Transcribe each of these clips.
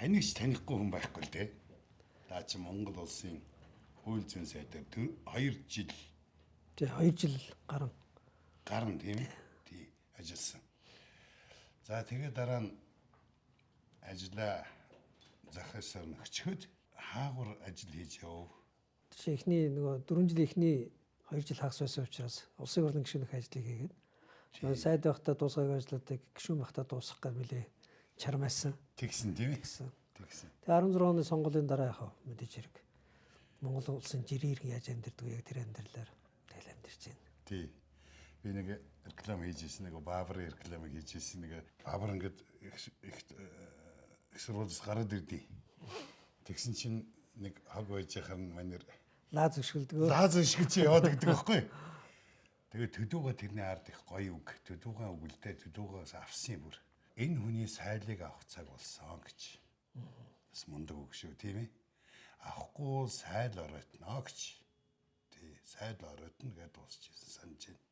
Таныг ч танихгүй хүн байхгүй л дээ. Та чи Монгол улсын хууль зүйн сайдаар 2 жил Тий, 2 жил гарan. Гарan, тийм ээ? Тий, ажилласан. За, тэгээ дараа нь ажлаа захиасаар нөхчөөд хаагур ажил хийж явв. Тэр эхний нөгөө 4 жил, эхний 2 жил хагас байсан учраас улсын хурлын гишүүнийх ажлыг хийгээд, нөгөө сайд байхдаа дуусгаагүй ажлуудыг гишүүн байхдаа дуусгах гэж нэлээ чармайсан. Тэгсэн, тийм ээ? Тэгсэн. Тэгсэн. Тэгээ 16 оны сонгуулийн дараа яхав, мэдээж хэрэг, Монгол улсын жирийн иргэн яаж амьдардаг вэ, яг тэр амьдралаар тэгэл амьдарч байна. Тий. Би нэг реклам хийж ирсэн, нэг Баабрын рекламыг хийж ирсэн. Нэг Баабар ингээд их их их сургуулиас гараад ирдий. Тэгсэн чинь нэг хог байж яхаар манер лаз өшгөлдгөө. Лаз өшгөж яваад гэдэг байхгүй. Тэгээ төдүүгээ тэрний ард их гоё үг. Төдүүгээ үг л дээ, төдүүгээс авсан бүр. Энэ хүний сайлыг авах цаг болсон гэж. Бас мундаг үг шүү, тийм ээ. Авахгүй сайл оройтноо гэж. Тий, сайл оройтно гэдээ дуусчихсан санаж байна.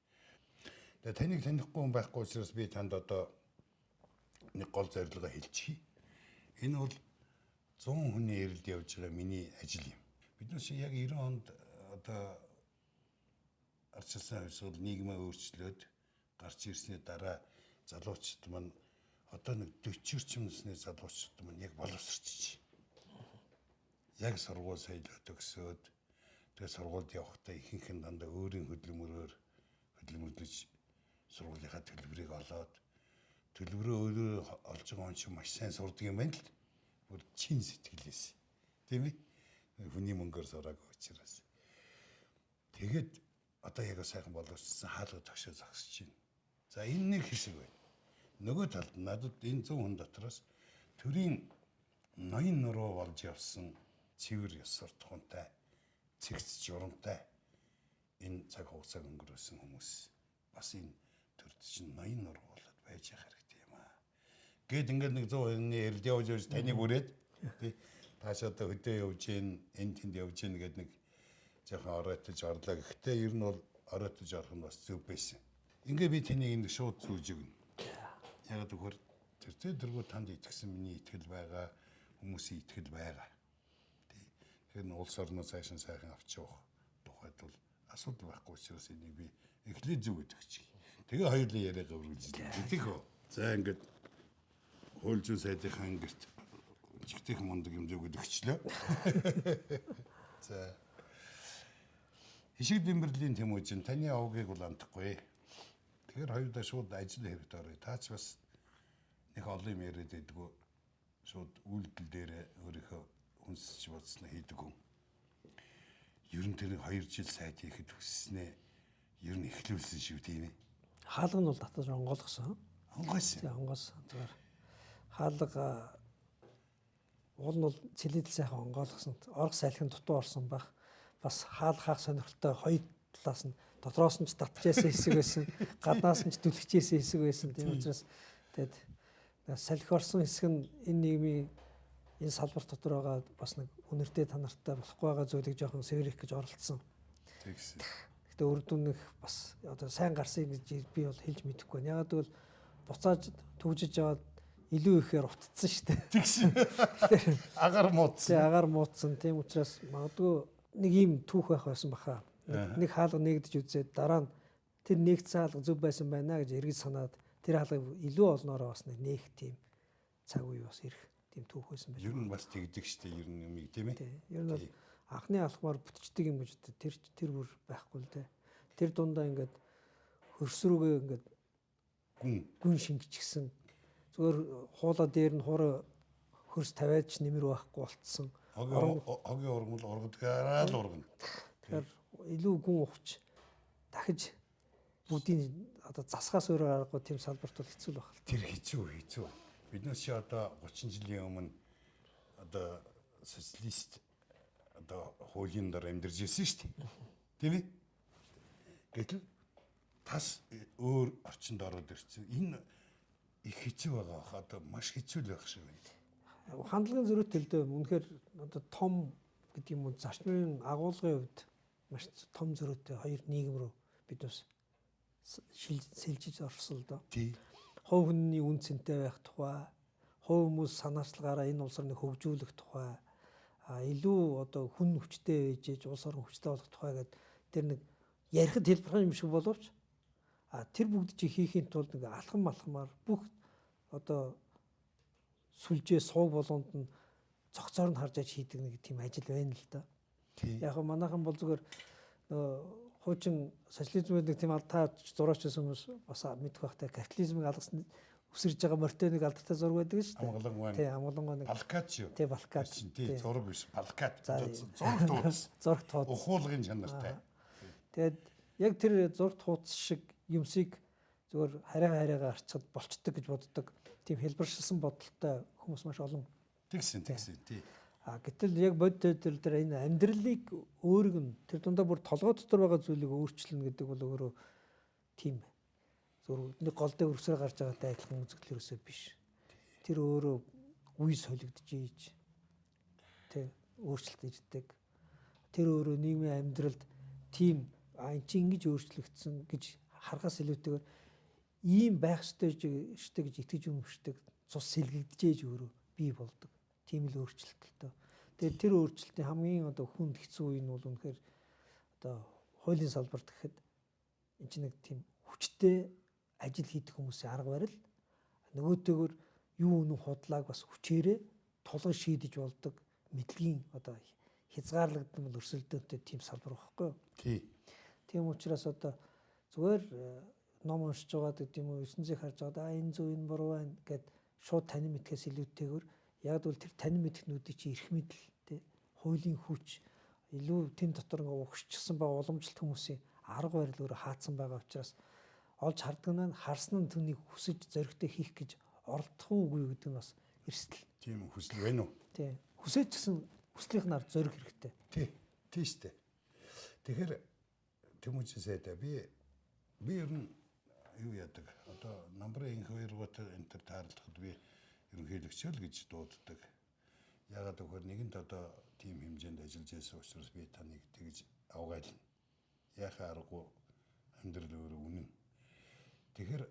Тэгээ таныг танихгүй хүн байхгүй учраас би танд одоо нэг гол зорилгоо хэлчихье. Энэ бол 100 хүний эрэлд явж байгаа миний ажил юм. Бид нар чинь яг 90 онд одоо ардчилсан хувьсгал нийгмээ өөрчлөөд гарч ирсний дараа залуучууд маань, одоо нэг 40 орчим насны залуучууд маань яг боловсрч. Яг сургууль соёлоо төгсөөд, тэгээ сургуульд явахдаа ихэнх нь дандаа өөрийн хөдөлмөрөөр хөдөлмөрлөж сургуулийнхаа төлбөрийг олоод, төлбөрөө өөрөө олж байгаа хүн чинь маш сайн сурдаг юм байна л. Бүр чин сэтгэлээс. Тийм ээ? Хүний мөнгөөр сураагүй учраас. Тэгээд одоо яг сайхан боловссон, хаалга тогшоо зогсож байна. За, энэ нэг хэсэг байна. Нөгөө талд надад энэ 100 хүн дотроос төрийн ноён нуруу болж явсан цэвэр ёс суртахуунтай, цэгц журамтай энэ цаг хугацааг өнгөрөөсөн хүмүүс бас энэ төрд чинь ноён нуруу болоод байж явах хэрэгтэй юм аа. Гээд ингээд нэг 100 хүний эрэлд явж явж таныг үрээд, тий, тааш одоо хөдөө явж гин, энэ тэнд явж гин гээд нэг жоохон оройтож орлоо. Гэхдээ ер нь бол оройтож орох нь бас зөв байсан. Ингээ би таныг энэ шууд зүүж өгнө. Яг тэгэхээр тэр тэргүй танд итгэсэн миний итгэл байгаа, хүмүүсийн итгэл байгаа. Тий. Тэгэхээр улс орноо цааш нь сайхан авч явах тухайд бол асуудал байхгүй учраас энийг би эхлээд зүг өгч. Тэгээ хоёулын яриагаа үргэлжлүүлээ. Тэгэх үү? За, ингээд хууль зүйн сайдынхаа ангирт чигтэх мундаг юм зүгэд өгчлөө. За. Хишиг Дэмбэрлийн Тэмүүжин, таны овгийг бол андахгүй. Тэгэхээр хоёулаа шууд ажил хэрэгт оръё. Та ч бас нэг олон юм яриад байдгүй. Шууд үйлдэл дээр өөрийнхөө хүнсч бодсноо хийдэг хүн. Ер нь тэр 2 жил сайд хийхэд хүсснээ ер нь эхлүүлсэн шүү, тийм ээ. Хаалга нь бол татаж онгойлгосон. Онгойсон. Тийм, онгойлсон. Зүгээр хаалга уул нь бол цэлэдэл сайхан онгойлгосон. Орох салхин дутуу орсон байх. Бас хаал хаах сонирхолтой хоёр талаас нь, дотроос нь ч татжсэн хэсэг байсан. Гаднаас нь ч түлхжсэн хэсэг байсан. Тийм учраас тэгээд салхи орсон хэсэг нь энэ нийгмийн энэ салбар дотор байгаа бас нэг үнэртэй танартай болохгүй байгаа зүйлийг жоохон сэврэх гэж оролцсон. Тэгсэн. Гэтэ үр дүн их бас одоо сайн гарсан гэж би бол хэлж мэдэхгүй байна. Ягаад гэвэл буцааж түгжиж яваад илүү ихээр утцсан шүү дээ. Тэгсэн. Агаар муудсан. Тэгээ агаар муудсан. Тийм учраас магадгүй нэг ийм түүх байх байсан баха. Нэг хаалга нээгдэж үзээд, дараа нь тэр нээгдсэн хаалга зөв байсан байна гэж эргэж санаад, тэр хаалгыг илүү олноороо бас нэг нээх тийм цаг үе бас ирэх тийм түүх байсан байж. Ер нь бас тэгдэг шүү дээ. Ер нь юмыг, тийм ээ. Ер нь бол анхны алхмаар бүтчдэг юм гэж тэр тэр бүр байхгүй л дээ. Тэр дундаа ингээд хөрс рүүгээ ингээд гүн гүн шингэчихсэн. Зүгээр хуулаа дээр нь хуурай хөрс тавиад ч нэмэр байхгүй болцсон. Хогийн ургамал ургадгаараа л ургана. Тэгэхээр илүү гүн ухаж дахиж бүгдийн одоо засахаас өөр аргагүй тийм салбарт бол хэцүү л байх л. Тэр хэцүү, хэцүү. Бид нар чи одоо 30 жилийн өмнө одоо социалист одоо хуулийн дор амьдарч ирсэн шүү дээ. Тийм ээ? Гэтэл тас өөр орчинд ороод ирсэн. Энэ их хэцүү байгаа бах. Одоо маш хэцүү л байх шиг байна. Хандлагын зөрүүтэй л дээ. Үнэхээр одоо том гэдэг юм уу, зарчмын агуулгын хувьд маш том зөрүүтэй хоёр нийгэм рүү бид бас сэлжиж орсон л доо. Тий. Хувь хүний үн цэнтэй байх тухай, Хувь хүмүүс санаачлагаараа энэ улс орныг хөгжүүлэх тухай, илүү одоо хүн хүчтэй байж ээж улс орон хүчтэй болох тухай гэдэг тэр нэг ярихад хэлбэрхэн юм шиг боловч тэр бүгд чи хийхийн тулд нэг алхам алхмаар бүх одоо сүлжээ сууг болгонд нь цогцоор нь харж аж хийдэг нэг тийм ажил байна л да. Яг нь манайхан бол зүгээр нөгөө хуучин социализмын нэг тийм та зураач байсан хүмүүс бас мэдэх байхтай капитализмыг алгасан үсэрж байгаа морьтой нэг алдартай зураг байдаг шүү дээ. Амгалан. Тий, амгалан нэг. Балкат шүү. Тий, балкат. Тий, зураг биш, балкат. Зураг тууц. Зураг тууц. Ухуулгын чанартай. Тэгээд яг тэр зураг тууц шиг юмсыг зүгээр харайгаа харайгаа арчхад болчдөг гэж боддог. Тийм хэлбэршилсэн бодолтой хүмүүс маш олон. Тэгсэн, тэгсэн, тий. А гэтэл яг бодит төр дээр энэ амьдралыг өөрийг нь тэр дундаа бүр толгой дотор байгаа зүйлийг өөрчилнө гэдэг бол өөрөө тийм зүгээр нэг гол дээр өрсөр гарч байгаатай адилхан үзэгдэл ерөөсөө биш. Тэр өөрөө үе солигдож ийж тэ өөрчлөлт ирдэг. Тэр өөрөө нийгмийн амьдралд тийм эн чинь ингэж өөрчлөгдсөн гэж харахаас илүүтэйгээр ийм байх ёстой штэ гэж итгэж өмшдөг цус сэлгэгдэж ийж өөрөө бий болдог. Тийм л өөрчлөлттэй. Тэгээд тэр өөрчлөлтийн хамгийн одоо хүнд хэцүү үе нь бол үнэхээр одоо хуулийн салбарт гэхэд энэ чинь нэг тийм хүчтэй ажил хийдэг хүмүүсийн арга барил, нөгөөтэйгөр юу үнэн худлааг бас хүчээрээ тулган шийдэж болдог мэдлэгийн одоо хязгаарлагдсан бол өрсөлдөөнтэй тийм салбар байхгүй юу? Тий. Тийм учраас одоо зүгээр ном уншиж байгаа гэдэг юм уу, ертөнцийг харж байгаа энэ зөв энэ буруу байна гэд шууд танин мэдхээс илүүтэйгээр яг бол тэр танин мэдхнүүдийг чи эрх мэдэл тий хуулийн хүч илүү тэн дотор ингээ угшчихсан байгаа уламжлалт хүмүүсийн арга барил өөрөө хаацсан байгаа учраас олж хардаг нь харсан нь түүнийг хүсэж зоригтой хийх гэж оролдох уугүй гэдэг нь бас эрсдэл. Тийм хүсэл байна уу? Тий. Хүсэж гэсэн хүслийнх нь ард зориг хэрэгтэй. Тий. Тий штэ. Тэгэхээр Тэмүүжин сайдаа би ер нь юу яадаг? Одоо намрын инх хоёр гот энэ төр таарлахад би ерөнхийлөгч л гэж дууддаг. Яагаад гэвэл нэгэнт одоо тийм хэмжээнд ажиллаж байсан учраас би таныг тэгж авгаайлна. Яхаа аргагүй амьдрал өөрөө үнэн. Тэгэхээр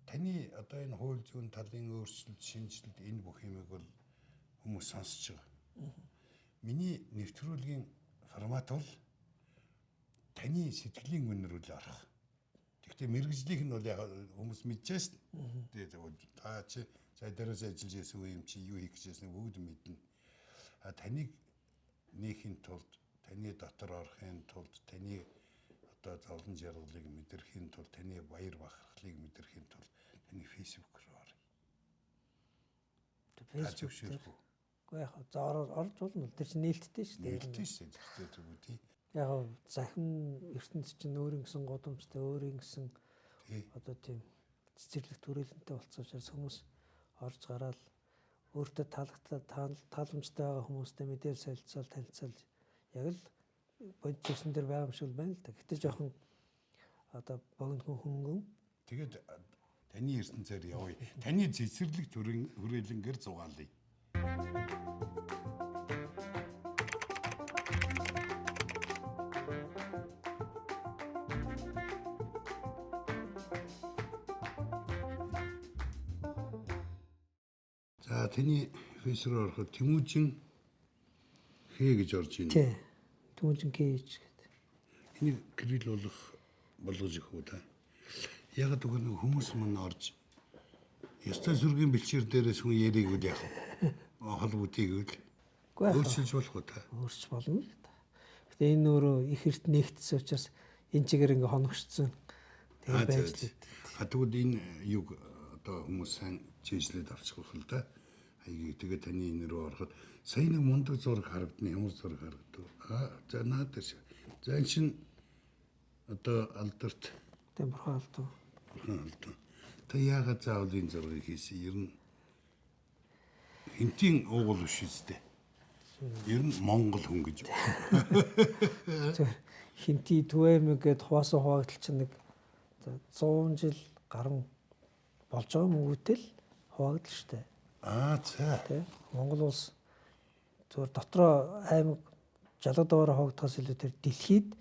таны одоо энэ хууль зүйн талын өөрчлөлт, шинэчлэлт энэ бүх юмыг бол хүмүүс сонсож байгаа. Миний нэвтрүүлгийн формат бол таны сэтгэлийн үнэр үл орох. Гэхдээ мэргэжлийнх нь бол яг хүмүүс мэдчихсэн. Тэгээд та чи сая дээрээс ажиллаж байсан үе юм чи юу хийх гэжсэн бүгд мэднэ. А таныг нээхийн тулд, таны дотор орохын тулд, таны одоо зовлон жаргалыг мэдрэхийн тулд, таны баяр бахархлыг мэдрэхийн тулд таны Facebook руу оръё. Facebook дээр. Үгүй яг за орж болно. Тэр чинь нээлттэй шүү дээ. Нээлттэй шүү дээ. Тэр зүгээр тий. Яг захин ертөнц чинь өөрийн гэсэн гудамжтай, өөрийн гэсэн одоо тийм цэцэрлэг төрөлөнтэй болцсон учраас хүмүүс орж гараал өөртөө таалагдтал тааламжтай байгаа хүмүүстэй мэдээлэл солилцоол танилцал яг л бодит зүйлсэн дээр байгаа юм шиг байна л да. Гэтэ жоохон одоо богино хөнгөн. Тэгээд таны ертөнцөөр явъя. Таны цэцэрлэг төрийн хүрээлэнгээр зугаалъя. За таны фейс рүү ороход Тэмүүжин хээ гэж орж ийн. Тий. Тэмүүжин гэж гэдэг. Энийг гэрэл болгож өгөх үү та. Яг гэвэл нэг хүмүүс мань орж ёстой сүргийн бэлчээр дээрээс хүн яриг үл яах вэ? Холбогдгийг үл. Өөрчилж болох уу та? Өөрчилж болно л та. Гэтэ энэ өөрөө их эрт нэгтсэн учраас энэ чигээр ингээ хоногшсон. Тэгээ байж л. А тэгвэл энэ юг одоо хүмүүс сайн чийжлээд авчих байх л да. Хаягийг тэгээ таны энэ рүү ороход сая нэг мундаг зураг харагдана. Ямар зураг харагдав? А за наад шиг. За энэ чинь одоо алдарт. Тийм бурхан алдав. Бурхан алдав. Та яагаад заавал энэ зургийг хийсэн? Ер нь хинтийн уугуул биш үстэй. Ер нь Монгол хүн гэж. Хинти Түвэмэг гэд хуваасан хуваагдал чинь нэг 100 жил гарan болж байгаа мөнгөтэй л хуваагдал штэ. Аа за. Тэ Монгол улс зүгээр дотроо аймаг жалга даваараа хуваагдахаас илүү тэр дэлхийд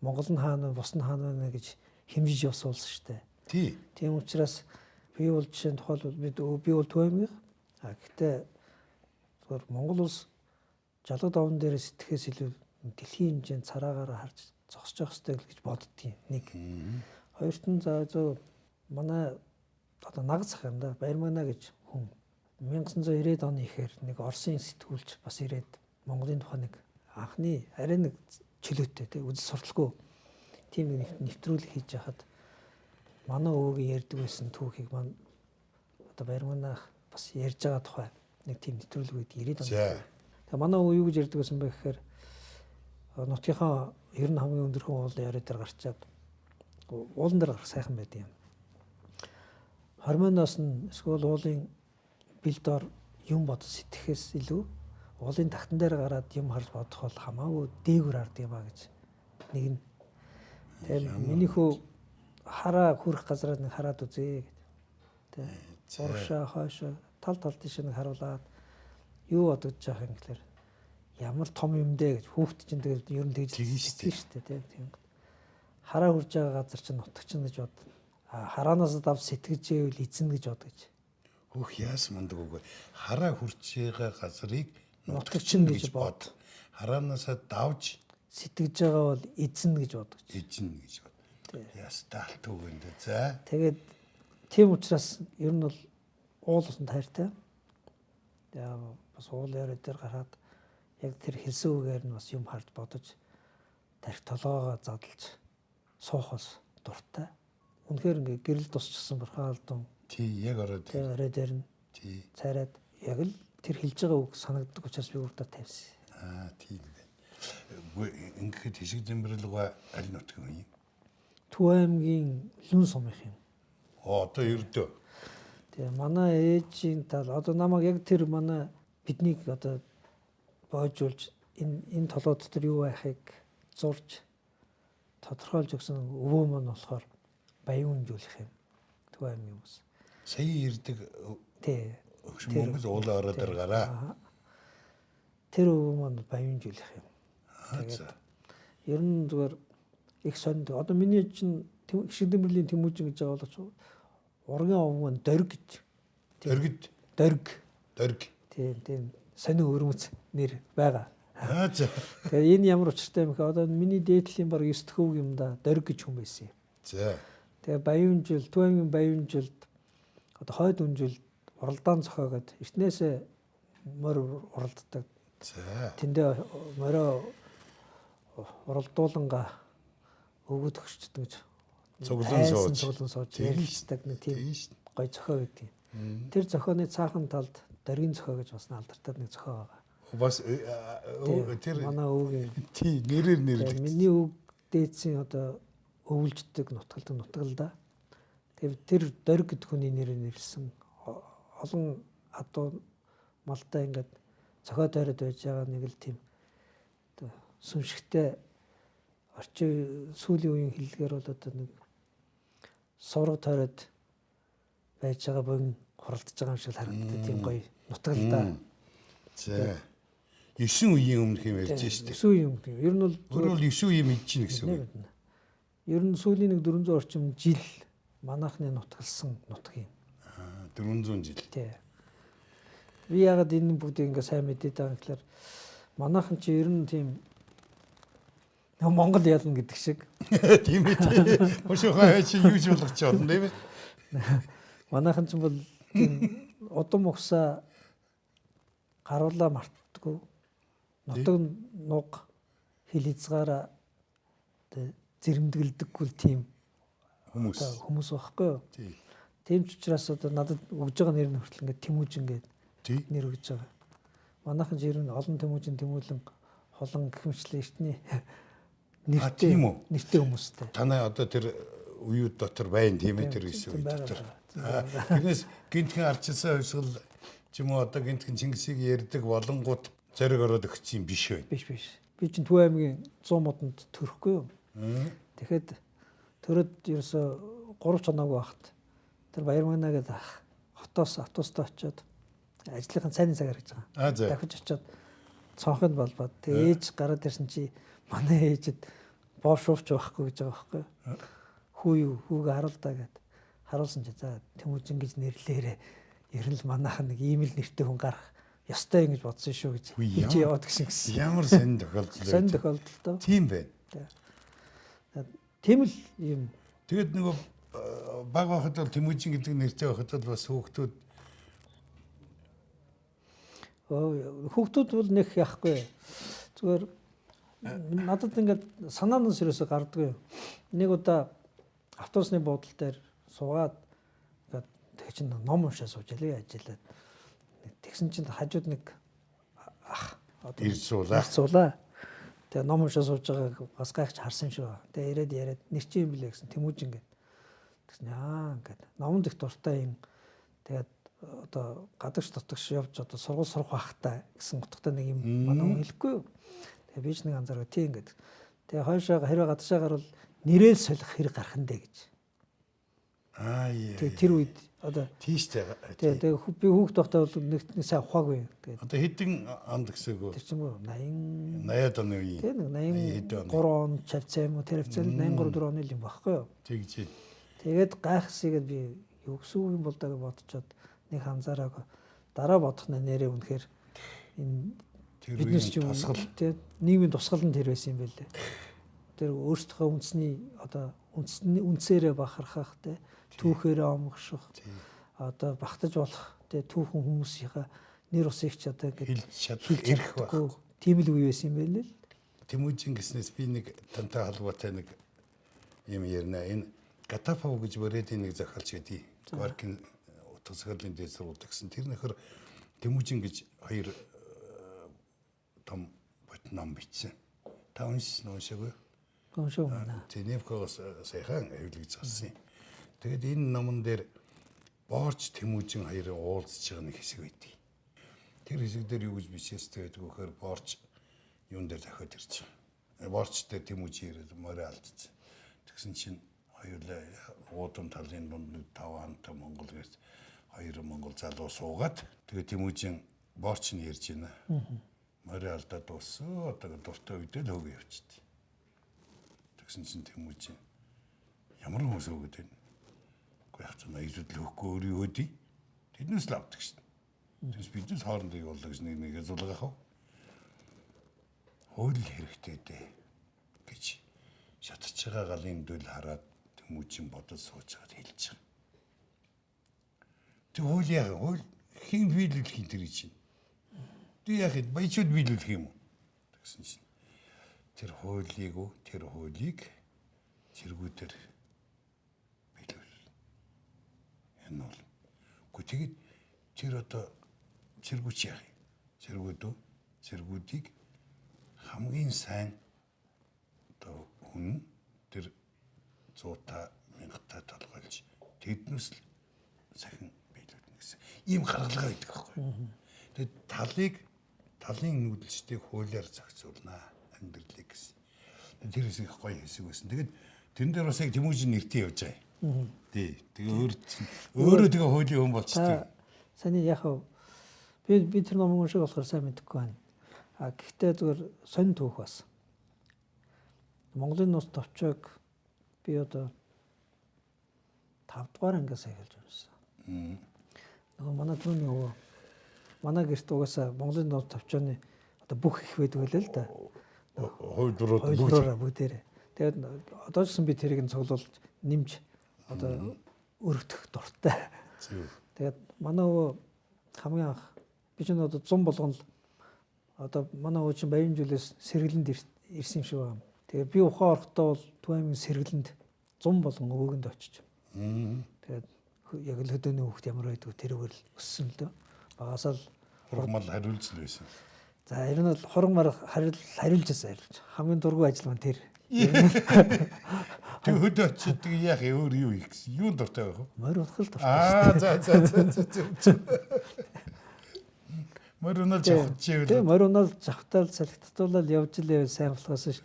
Монгол нь хаана вэ, бус нь хаана вэ гэж хэмжиж явсан улс штэ. Тий. Тийм учраас би бол жишээ нь тухайлбал би бол Түвэмэг, А гэхдээ зүгээр Монгол улс жалга даван дээр сэтгэхээс илүү дэлхийн хэмжээнд цараагаараа харж зогсож явах хэрэгтэй гэж боддгийн. Нэг. Хоёрт нь за зөв манай одоо нагц ах юм да Баярмагна гэж хүн 1990-ад оны ихээр нэг Оросын сэтгүүлч бас ирээд Монголын тухай нэг анхны арай нэг чөлөөтэй тий үзэл сурталгүй тийм нэг нэвтрүүлэг хийж яхад манай өвөгийн ярьдаг байсан түүхийг маань одоо Баярмагна бас ярьж байгаа тухай нэг тийм нэвтрүүлэг үед 90-ад онд. Тэгээ манай өвөө юу гэж ярьдаг байсан бэ гэхээр нутгийнхаа ер нь хамгийн өндөрхөн уулын орой дээр гарчаад уулан дээр гарах сайхан байдаг юм. Хормоноос нь эсвэл уулын бэл дор юм бодож сэтгэхээс илүү уулын тагтан дээр гараад юм харж бодох бол хамаагүй дээгүр хард юм а гэж нэг нь. Тэгэхээр миний хүү хараа хүрэх газраар нэг хараад үзье гэдэг. Тэ. Урагшаа хойшоо тал тал тийш нэг харуулад юу бодож байгаа юм гэхээр ямар том юм дээ гэж хүүхэд чинь тэгээд ер нь тэгж шүү дээ тийм. Хараа хурж байгаа газар чинь нутаг чинь гэж бод. А хараанаас давж сэтгэж ивэл эзэн гэж бод гэж. Хөөх яасан мундаг үг вэ? Хараа хурж байгаа газрыг нутаг чинь гэж бод. Хараанаас давж сэтгэж байгаа бол эзэн гэж бод гэж. Эзэн гэж бод. Яс таалт үг энэ. За. Тэгээд тийм учраас ер нь бол уул усанд хайртай. Тэгээ бас уул яриа дээр гараад яг тэр хэлсэн үгээр нь бас юм харж бодож тарих толгоогоо задлж суух бас дуртай. Үнэхээр ингээ гэрэл тусчихсан бурхан алдан. Тий, яг орой дээр. Орой дээр нь. Тий. Цайраад яг л тэр хэлж байгаа үг санагддаг учраас би урдаа тавьсан. Аа, тийм байна. Үгүй ингээд хишиг зэмбэрлэгөө аль нутаг юм? Төв аймгийн Лүн сумынх юм. Оо, одоо ердөө. Тэгээ манай ээжийн тал одоо намайг яг тэр манай биднийг одоо боожуулж энэ толгой дотор юу байхыг зурж тодорхойлж өгсөн өвөө маань болохоор баян үнжүүлэх юм. Төв аймгийн хүмүүс. Сая ирдэг тий. Өгшин бөмбөс уулын орой дээр гараа. Тэр өвөө маань баян үнжүүлэх юм. Тэгээд ер нь зүгээр их сонд одоо миний чинь Ишиг Дэмбэрлийн Тэмүүжин гэж байгаа боловч ургийн овг маань дөрг гэж. Дөргөд. Дөрг. Дөрг. Тийм тийм сонин өвөрмөц нэр байгаа. Аа за. Тэгээ энэ ямар учиртай юм бэ? Одоо миний дээдлийн баг 9 дэх өвг юм да дөрг гэж хүн байсан юм. За. Тэгээ Баян жил, Төв аймгийн Баян жилд одоо хойд үнжилд уралдаан зохиогоод эртнээсээ морь уралддаг. За. Тэндээ морио уралдуулангаа өвгөд өгчдөг гэж цуглан сууж ярилцдаг нэг тийм гой зохио байдаг. Тэр зохионы цаахан талд дөргийн зохио гэж бас алдартай нэг зохио байгаа. Бас тэр манай өвгийн тий нэрээр нэрлэгдсэн. Миний өв дээдсийн одоо өвлждөг нутгалдаг нутгал да. Тэгэхээр тэр дөрг гэдэг хүний нэрээр нэрлсэн олон адуу малтай ингээд зохио тойроод байж байгаа нэг л тийм одоо сүмшигтэй орчин сүүлийн үеийн хэллэгээр бол одоо нэг сураг тойроод байж байгаа богин хуралдаж байгаа юм шиг харагддаг тийм гоё нутгал да. За. 9 үеийн өмнөх юм ярьж штэ. 9 үеийн өмнөх. Ер нь бол өөрөөр 9 үеийн мэдэж гин гэсэн үг. Ер нь сүүлийн нэг 400 орчим жил манайхны нутгалсан нутаг юм. Аа 400 жил. Тий. Би ягаад энэ бүгдийг ингээ сайн мэдээд байгаа юм гэхээр манайхан чи ер нь тийм Монгол ялна гэдэг шиг. Тийм ээ. Хошоохоо чи юу ч болгох чи болно тийм ээ. Манайхан ч бол тийм удам угсаа гаруулаа мартдаггүй. Нутаг нуг хил хязгаараа зэрэмдэглэдэггүй тийм хүмүүс байхгүй юу? Тийм ч учраас одоо надад өгж байгаа нэр нь хүртэл ингээд Тэмүүжин гээд нэр өгж байгаа. Манайхан ч ер нь олон Тэмүүжин, Тэмүүлэн, Холон гэх мэтлээ эртний нэртэй нэртэй хүмүүстэй. Танай одоо тэр үеүд дотор байна тийм ээ тэр 9 үе дотор. Тэрнээс гинтхэн арчилсан хувьсгал ч юм уу одоо гинтхэн Чингисийг ярьдаг болонгууд зориг ороод өгсөн юм биш вэ? Биш биш. Би чинь Төв аймгийн 100 модонд төрөхгүй юу? Тэгэхэд төрөд ерөөсө 3 ч хоног байхад тэр Баярмагна гэдэг ах хотоос автобустай очиод ажлынхаа цайны цагаар гэж байгаа. Дахиж очиод цонхонд балбаад тэгээ ээж гараад ирсэн чи манай ээжэд боо шуувч байхгүй гэж байгаа байхгүй юу? Хүү юу хүүгээ харуул даа гэд харуулсан чи за Тэмүүжин гэж нэрлээрээ Ер нь л манайхан нэг ийм л нэртэй хүн гарах ёстой юм гэж бодсон шүү гэж хэлж яваад гисэн гэсэн. Ямар сонин тохиолдол вэ? Сонин тохиолдол доо. Тийм байна. Тийм л юм. Тэгэд нөгөө баг байхад бол Тэмүүжин гэдэг нэртэй байхад бол бас хүүхдүүд хүүхдүүд бол нэг яахгүй. Зүгээр надад ингээд санаанаас ерөөсөө гардаггүй. Нэг удаа автобусны буудлын дээр суугаад ингээд тэг чинь ном уншаа сууж ялээ ажиллаад. Тэгсэн чинь хажууд нэг ах одоо ирж суулаа. Ирж суулаа. Тэгээ ном уншаа сууж байгааг бас гайхаж харсан юм шиг байна. Тэгээ ирээд яриад нэр чи юм блэ гэсэн Тэмүүжин гэд. Тэгсэн аа ингээд номонд их дуртай юм. Тэгээд одоо гадагш дотогш явж одоо сургууль сурах байхтай гэсэн утгатай нэг юм манай хүн хэлэхгүй юу. Тэгээ би ч нэг анзааргаа тийм ингээд. Тэгээ хойшоо хэрвээ гадагшаа гарвал нэрэл солих хэрэг гарах нь дээ гэж. Аа яа. Тэгээ тэр үед одоо тийш дээ. Тэгээ би хүүхд байхдаа бол нэг сайн ухаагүй. Тэгээд одоо хэдэн онд гэсээгөө? Тэр чинь 80 80-ад оны үеийн. Тэгээ нэг 83 он чавцаа юм уу тэр хавцаа 83 4 оны л юм багхгүй юу. Тэгж. Тэгээд гайхсыгээд би юу гэсэн үг юм бол даа гэж бодцоод нэг анзаараагүй. Дараа бодох нь нэрээ үнэхээр энэ биднес ч юм тусгал тий нийгмийн тусгал нь тэр байсан юм байлээ. Тэр өөрсдийнхөө үндэсний одоо үндэсний үндсээрээ бахархах тий түүхээрээ омгших одоо багтаж болох тий түүхэн хүмүүсийнхаа нэр усыг ч одоо ингээд хэлж чадах эрх байхгүй. Тийм л үе байсан юм байлээ л. Тэмүүжин гэснээс би нэг тантай холбоотой нэг юм ярина. Энэ Гатапов гэж Боредийн нэг зохиолч гэдэг. Горкин утга зохиолын дээд сургуульд гэсэн. Тэр нөхөр Тэмүүжин гэж хоёр том бот ном бичсэн. Та уншсан уу уншаагүй? Уншаагүй байна. Тэневкогоос саяхан хэвлэгдэж гарсан юм. Тэгээд энэ номон дээр Боорч Тэмүүжин хоёрын уулзж байгаа нэг хэсэг байдаг. Тэр хэсэг дээр юу гэж бичээстэй байдаг вэ гэхээр Боорч юун дээр дахиад ирж байгаа. Боорч дээр Тэмүүжин ирээд морио алдсан. Тэгсэн чинь хоёулаа уудам талын дунд нэг 5 хантай Монгол гэж хоёр монгол залуу суугаад тэгээд Тэмүүжин Боорч нь ярьж байна. Морио алдаад дууссан. Одоо дуртай үедээ л хөөгөө явчихд. Тэгсэн чинь Тэмүүжин ямар хүмүүс хөөгöd байна? Үгүй яг ч аяжууд л хөөхгүй өөрийн хөөдий. Тэднээс л авдаг шин. Тэрс биднээс хоорондоо юу боллоо гэж нэг нэгэ зулгах уу? Хууль хэрэгтэй дээ гэж шатж байгаа галын дөл хараад Тэмүүжин бодож сууж байгаад хэлж байгаа. Тэг хууль яах вэ? Хууль хэн биелүүлэх юм тэр чинь? Тэг яах вэ? Баячууд биелүүлэх юм уу? Тэгсэн чинь тэр хуулийг тэр хуулийг цэргүүдээр биелүүл. Энэ бол. Гэхдээ тэгээд тэр одоо цэргүүч яах юм? Цэргүүд үү? Цэргүүдийг хамгийн сайн одоо хүн тэр 100 та 1000 та толгойлж тэднээс л сахин биелүүлнэ гэсэн ийм гаргалгаа байдаг байхгүй. Тэгээд талыг талын нүүдэлчдийг хуулиар зохицуулнаа амьдралыг гэсэн. Тэр хэсэг их гоё хэсэг байсан. Тэгээд тэрэн дээр бас яг Тэмүүжин нэртэй явж байгаа юм. Тий. Тэгээ өөр өөрөө тэгээ хуулийн хүн болчтой. Саний яг би тэр номын уншиг болохоор сайн мэдэхгүй байна. А гэхдээ зүгээр сонин түүх бас. Монголын нууц товчойг би одоо 5 дугаар ангиас эхэлж уншсан. Нөгөө манай түүний өвөө манай гэрт угаасаа Монголын нууц товчооны одоо бүх их байдаг байлаа л да. Хувилбарууд бүгдээрээ. Тэгээд одоо ч гэсэн би тэрийг нь цуглуулж нэмж одоо өргөдөх дуртай. Тэгээд манай өвөө хамгийн анх би ч одоо 100 болгон л одоо манай өвөө чинь баян жилээс сэргэлэнд ирсэн юм шиг байна. Тэгээд би ухаан орохдоо бол Төв аймгийн сэргэлэнд 100 болгон өвөөгөнд очиж. Тэгээд яг л хөдөөний хүүхд ямар байдгүй тэрүүгээр л өссөн л дөө. Багасаа л хургмал хариулж л байсан. За ер нь бол хургмар хариулж байсан хариулж. Хамгийн дургүй ажил маань тэр. Тэг хөдөө очиж тэг яах юм өөр юу хийх гэсэн. Юун дуртай байх вэ? Морь унах л дуртай. Аа за за за за. Морь унаал жавхаж Тэг морь унаал жавхтаал салхитуулаад явж илээ сайн болохоос ш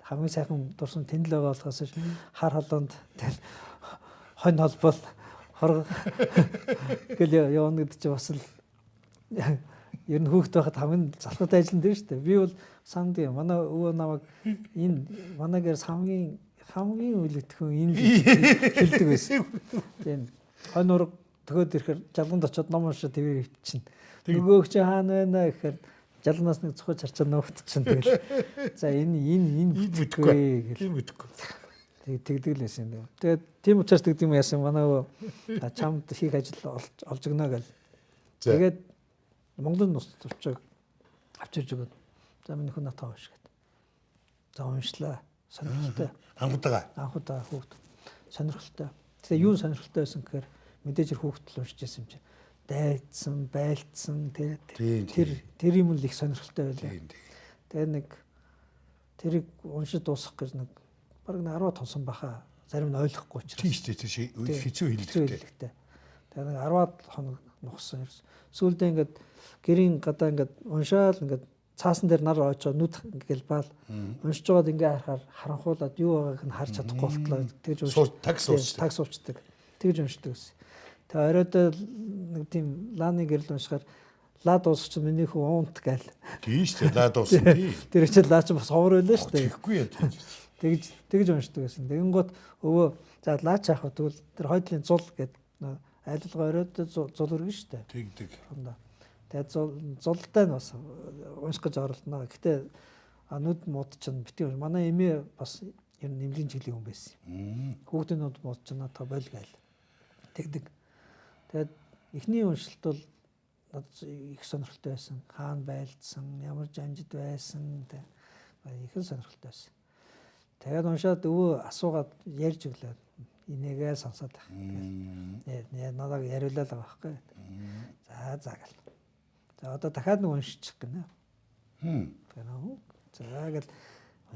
хамгийн сайхан дурсан тэнд л байгаа болохоос ш хар халуунд хонь холбол хорго гэл явна гэдэг чинь бас л ер нь хүүхэд байхад хамгийн залхуутай ажил нь тэр шүү дээ. Би бол санд юм. Манай өвөө намайг энэ манай гэр хамгийн үлэгдэхүүн энэ хэлдэг байсан. Тийм хонь ураг төгөөд ирэхээр жалганд очиод ном уншаад тэрийг өвчин. Нөгөөх чи хаана байна гэхээр жалнаас нэг цохож харчаад нөөхт чинь тэгэл. За энэ энэ энэ бүтэхгүй гэл. Энэ бүтэхгүй. Тэгдэг л байсан юм. Тэгээд тийм учраас тэгдэг юм яасан манай өвөө чамд хийх ажил олж өгнө гэл. Тэгээд Монголын нус төвчөг авчирж өгөөд. За миний хүн натаа унш гэд. За уншлаа. Сонирхолтой. Анхудаага. Анхудаа хүүхд. Сонирхолтой. Тэгээ юу сонирхолтой байсан гэхээр мэдээж тэр хүүхд л уншиж байсан юм чинь. Дайцсан, байлцсан тий. Тэр юм л их сонирхолтой байлаа. Тэгээ нэг тэрийг уншиж дуусгах гэж нэг бараг 10 тонсон баха. Зарим нь ойлгохгүй учраас. Тийм шүү дээ. Тэр хэцүү хэллэгтэй. Тэгээ нэг 10 хоног нухсан ерөөс. Сүүлдээ ингээд гэрийн гадаа ингээд уншаал ингээд цаасан дээр нар ойчоо нүд ингээл баал уншиж байгаад ингээ харахаар харанхуулаад юу байгааг нь харж чадахгүй болтлоо тэгж унш таг суучдаг. Тэгж уншдаг гэсэн. Тэгээ оройд нэг тийм лааны гэрэл уншихаар лаа дуусч миний хүү уунт гээл. Тийм шүү дээ лаа дуусна тий. Тэр чинь лаа чи бас ховор байлаа шүү дээ. Тэгэхгүй яа. Тэгж уншдаг гэсэн. Тэгэнгүүт өвөө за лаа чи яах вэ тэгвэл тэр хойдлын зул гээд айлалгаа оройд зул өргөн шүү дээ. Тэгдэг. Тэгээд зултай нь бас унших гэж оролдоно. Гэтэ нүд мууд чинь битгий манай эмээ бас ер нь нэмлийн чиглэлийн хүн байсан юм. Хүүхдийн нүд мууд чинь надад боль гээл. Тэгдэг. Тэгээд эхний уншилт бол надад их сонирхолтой байсан. Хаана байлдсан, ямар жанжид байсан тэг их л сонирхолтой байсан. Тэгээд уншаад өвөө асуугаад ярьж өглөө. Инээгээ сонсоод байх. Тэгэл надад яриулаад байгаа байхгүй. За за гэл. За одоо дахиад нэг уншчих гинэ. За гэл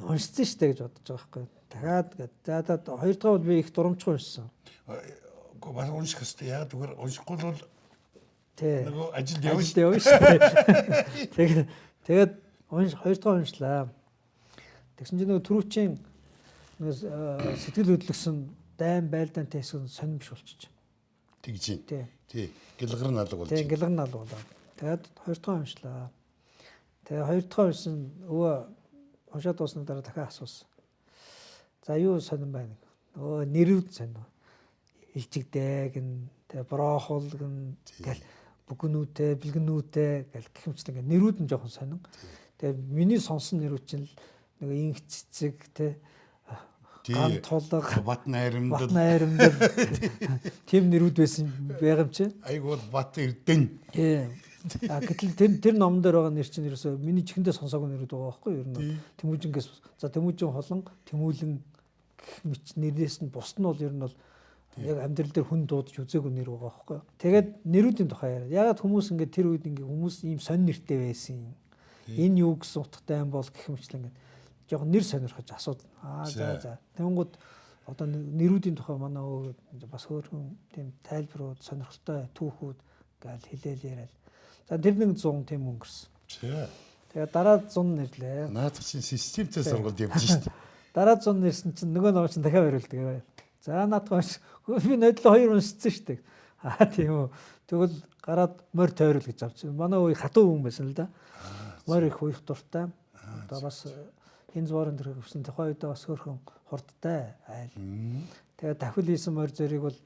уншсан шүү дээ гэж бодож байгаа байхгүй. Дахиад гэд. За за хоёр дахь бол би их дурамчхан уншсан. Үгүй бас унших хэрэгтэй. Яг зүгээр уншихгүй бол нөгөө ажилд явна шүү дээ. Тэгээд хоёр дахь уншлаа. Тэгсэн чинь нөгөө түрүүчийн нөгөө сэтгэл хөдлөсөн дайн байлдаан тэсгэн сонин биш болчих. Тэгж юм. Тий. Гэлгэр налаг болж. Тий, гэлгэр налаг болоо. Тэгээд хоёр дахь уншлаа. Тэгээ хоёр дахь уншсан өвөө уншаад дуусны дараа дахиад асуусан. За юу сонин байна? Нөгөө нэрүүд сонин. Илжигдээ гэн, тэгээ брохол гэн гэл бүгнүүтэй, бэлгэнүүтэй гэл гэх мэт ингээ нэрүүд нь жоохон сонин. Тэгээ миний сонсон нэрүүд чинь нөгөө инх цэцэг тэ ган тулга, бат найрамдал, бат найрамдал тийм нэрүүд байсан байгаа юм чи. Айг бол бат эрдэн. Тийм. А гэтэл тэр номон дээр байгаа нэр чинь ерөөсөө миний чихэндээ сонсоогүй нэрүүд байгаа байхгүй юу? Ер нь Тэмүүжингээс за Тэмүүжин холон Тэмүүлэн гэх мэт нэрээс нь бусд нь бол ер нь бол яг амьдрал дээр хүн дуудаж үзээгүй нэр байгаа байхгүй юу? Тэгээд нэрүүдийн тухай яриад. Ягаад хүмүүс ингээд тэр үед ингээд хүмүүс ийм сонь нэртэй байсан юм. Энэ юу гэсэн утгатай юм бол гэх мэтлэн ингээд жоохон нэр сонирхож асуудал. Аа за за. Тэнгууд одоо нэрүүдийн тухай манай өвөө бас хөөрхөн тийм тайлбарууд сонирхолтой түүхүүд гээл хэлээл яриад. За тэр нэг 100 тийм өнгөрсөн. Тэгээ дараа 100 нэрлээ. Наадах чинь системтэй сургалт явж шít. Дараа 100 нэрсэн чинь нөгөө ном чинь дахиад бариулдаг. За наадах унш. Би нодлоо хоёр уншсан шүү дээ. Аа тийм үү. Тэгвэл гараад морь тойрол гэж авч. Манай өвөө хатуу хүн байсан л да. Морь их уях дуртай. Одоо бас энэ зуурын төрхөг өвсөн тухайн үедээ бас хөөрхөн хурдтай айл. Тэгээ давхил хийсэн морь зэрэг бол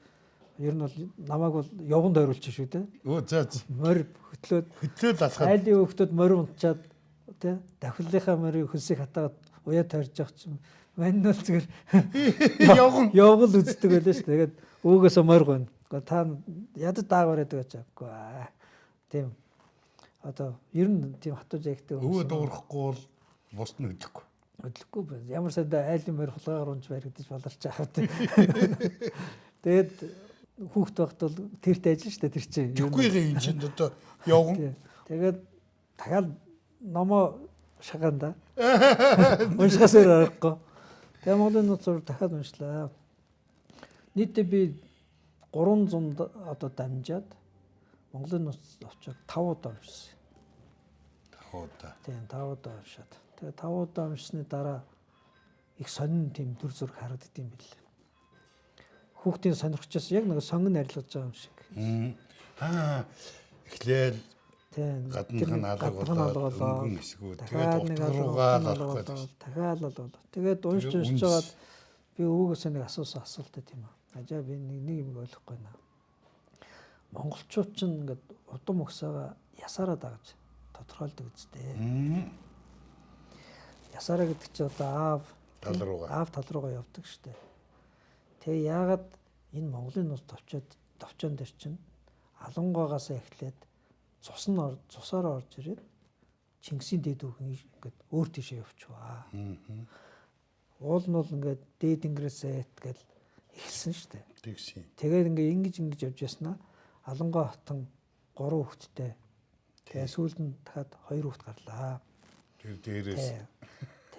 ер нь бол намайг бол явган тойруулчих шүү дээ. Өө за. Морь хөтлөөд алхаад айлын хүүхдүүд морь унтчаад тий давхилынхаа морийг хөлсийг хатаагаад уяа тойрж явах чинь мань бол зүгээр явган л үздэг байлаа шүү. Тэгээд өвгөөсөө морь гонь. Та ядаж даагаар байдаг гэж аахгүй. Тийм. Одоо ер нь тийм хатуу жагтай. Өвөө дуурахгүй бол бусд нь хөдлөхгүй. Хөдлөхгүй байна. Ямар сандаа айлын морь хулгайгаар унж баригдаж баларч байгаа. Тэгээд хүүхд байхад бол тэрт ажил шүү дээ тэр чинь. Тэгэхгүй юм чинь одоо явган. Тэгээд дахиад номоо шагаан да. Уншихаас өөр аргагүй. Тэгээ Монголын нууц зур дахиад уншлаа. Нийтдээ би 300 одоо дамжаад Монголын нууц овчог 5 удаа уншсан. 5 удаа. Тийм 5 удаа уншаад. Тэгээ 5 удаа уншсны дараа их сонин тийм дүр зураг харагдд юм билээ. Хүүхдийн сонирхчээс яг нэг сонгон арилгаж байгаа юм шиг. Аа эхлээл гаднах нь алга болоод өнгөн эсгүүд тэгээд утга руугаа алах гэж дахиад л болоо. Тэгээд уншиж жагаад би өвөөгөөсөө нэг асуусан асуултаа тийм аа. Ажаа би нэг юм ойлгохгүй байна. Монголчууд ч ингээд удам угсаага ясаараа дагаж тодорхойлдог үстэй. Ясаараа гэдэг чинь одоо аав тал руугаа аав тал руугаа явдаг штэ. Тэгээ яагаад энэ Монголын нууц товчоон дээр чинь Алангоогоос эхлээд цусаар орж ирээд Чингисийн дээд үхэн ингээд өөр тийшээ явчихваа. Уул нь бол ингээд дээд тэнгэрээс гэл эхэлсэн штэ. Тэгсэн. Тэгээд ингээд ингэж явж яснаа Алангоо хотон 3 хүүхэдтэй. Тэгээ сүүлд нь дахиад 2 хүүхэд гарлаа. Тэр дээрээс.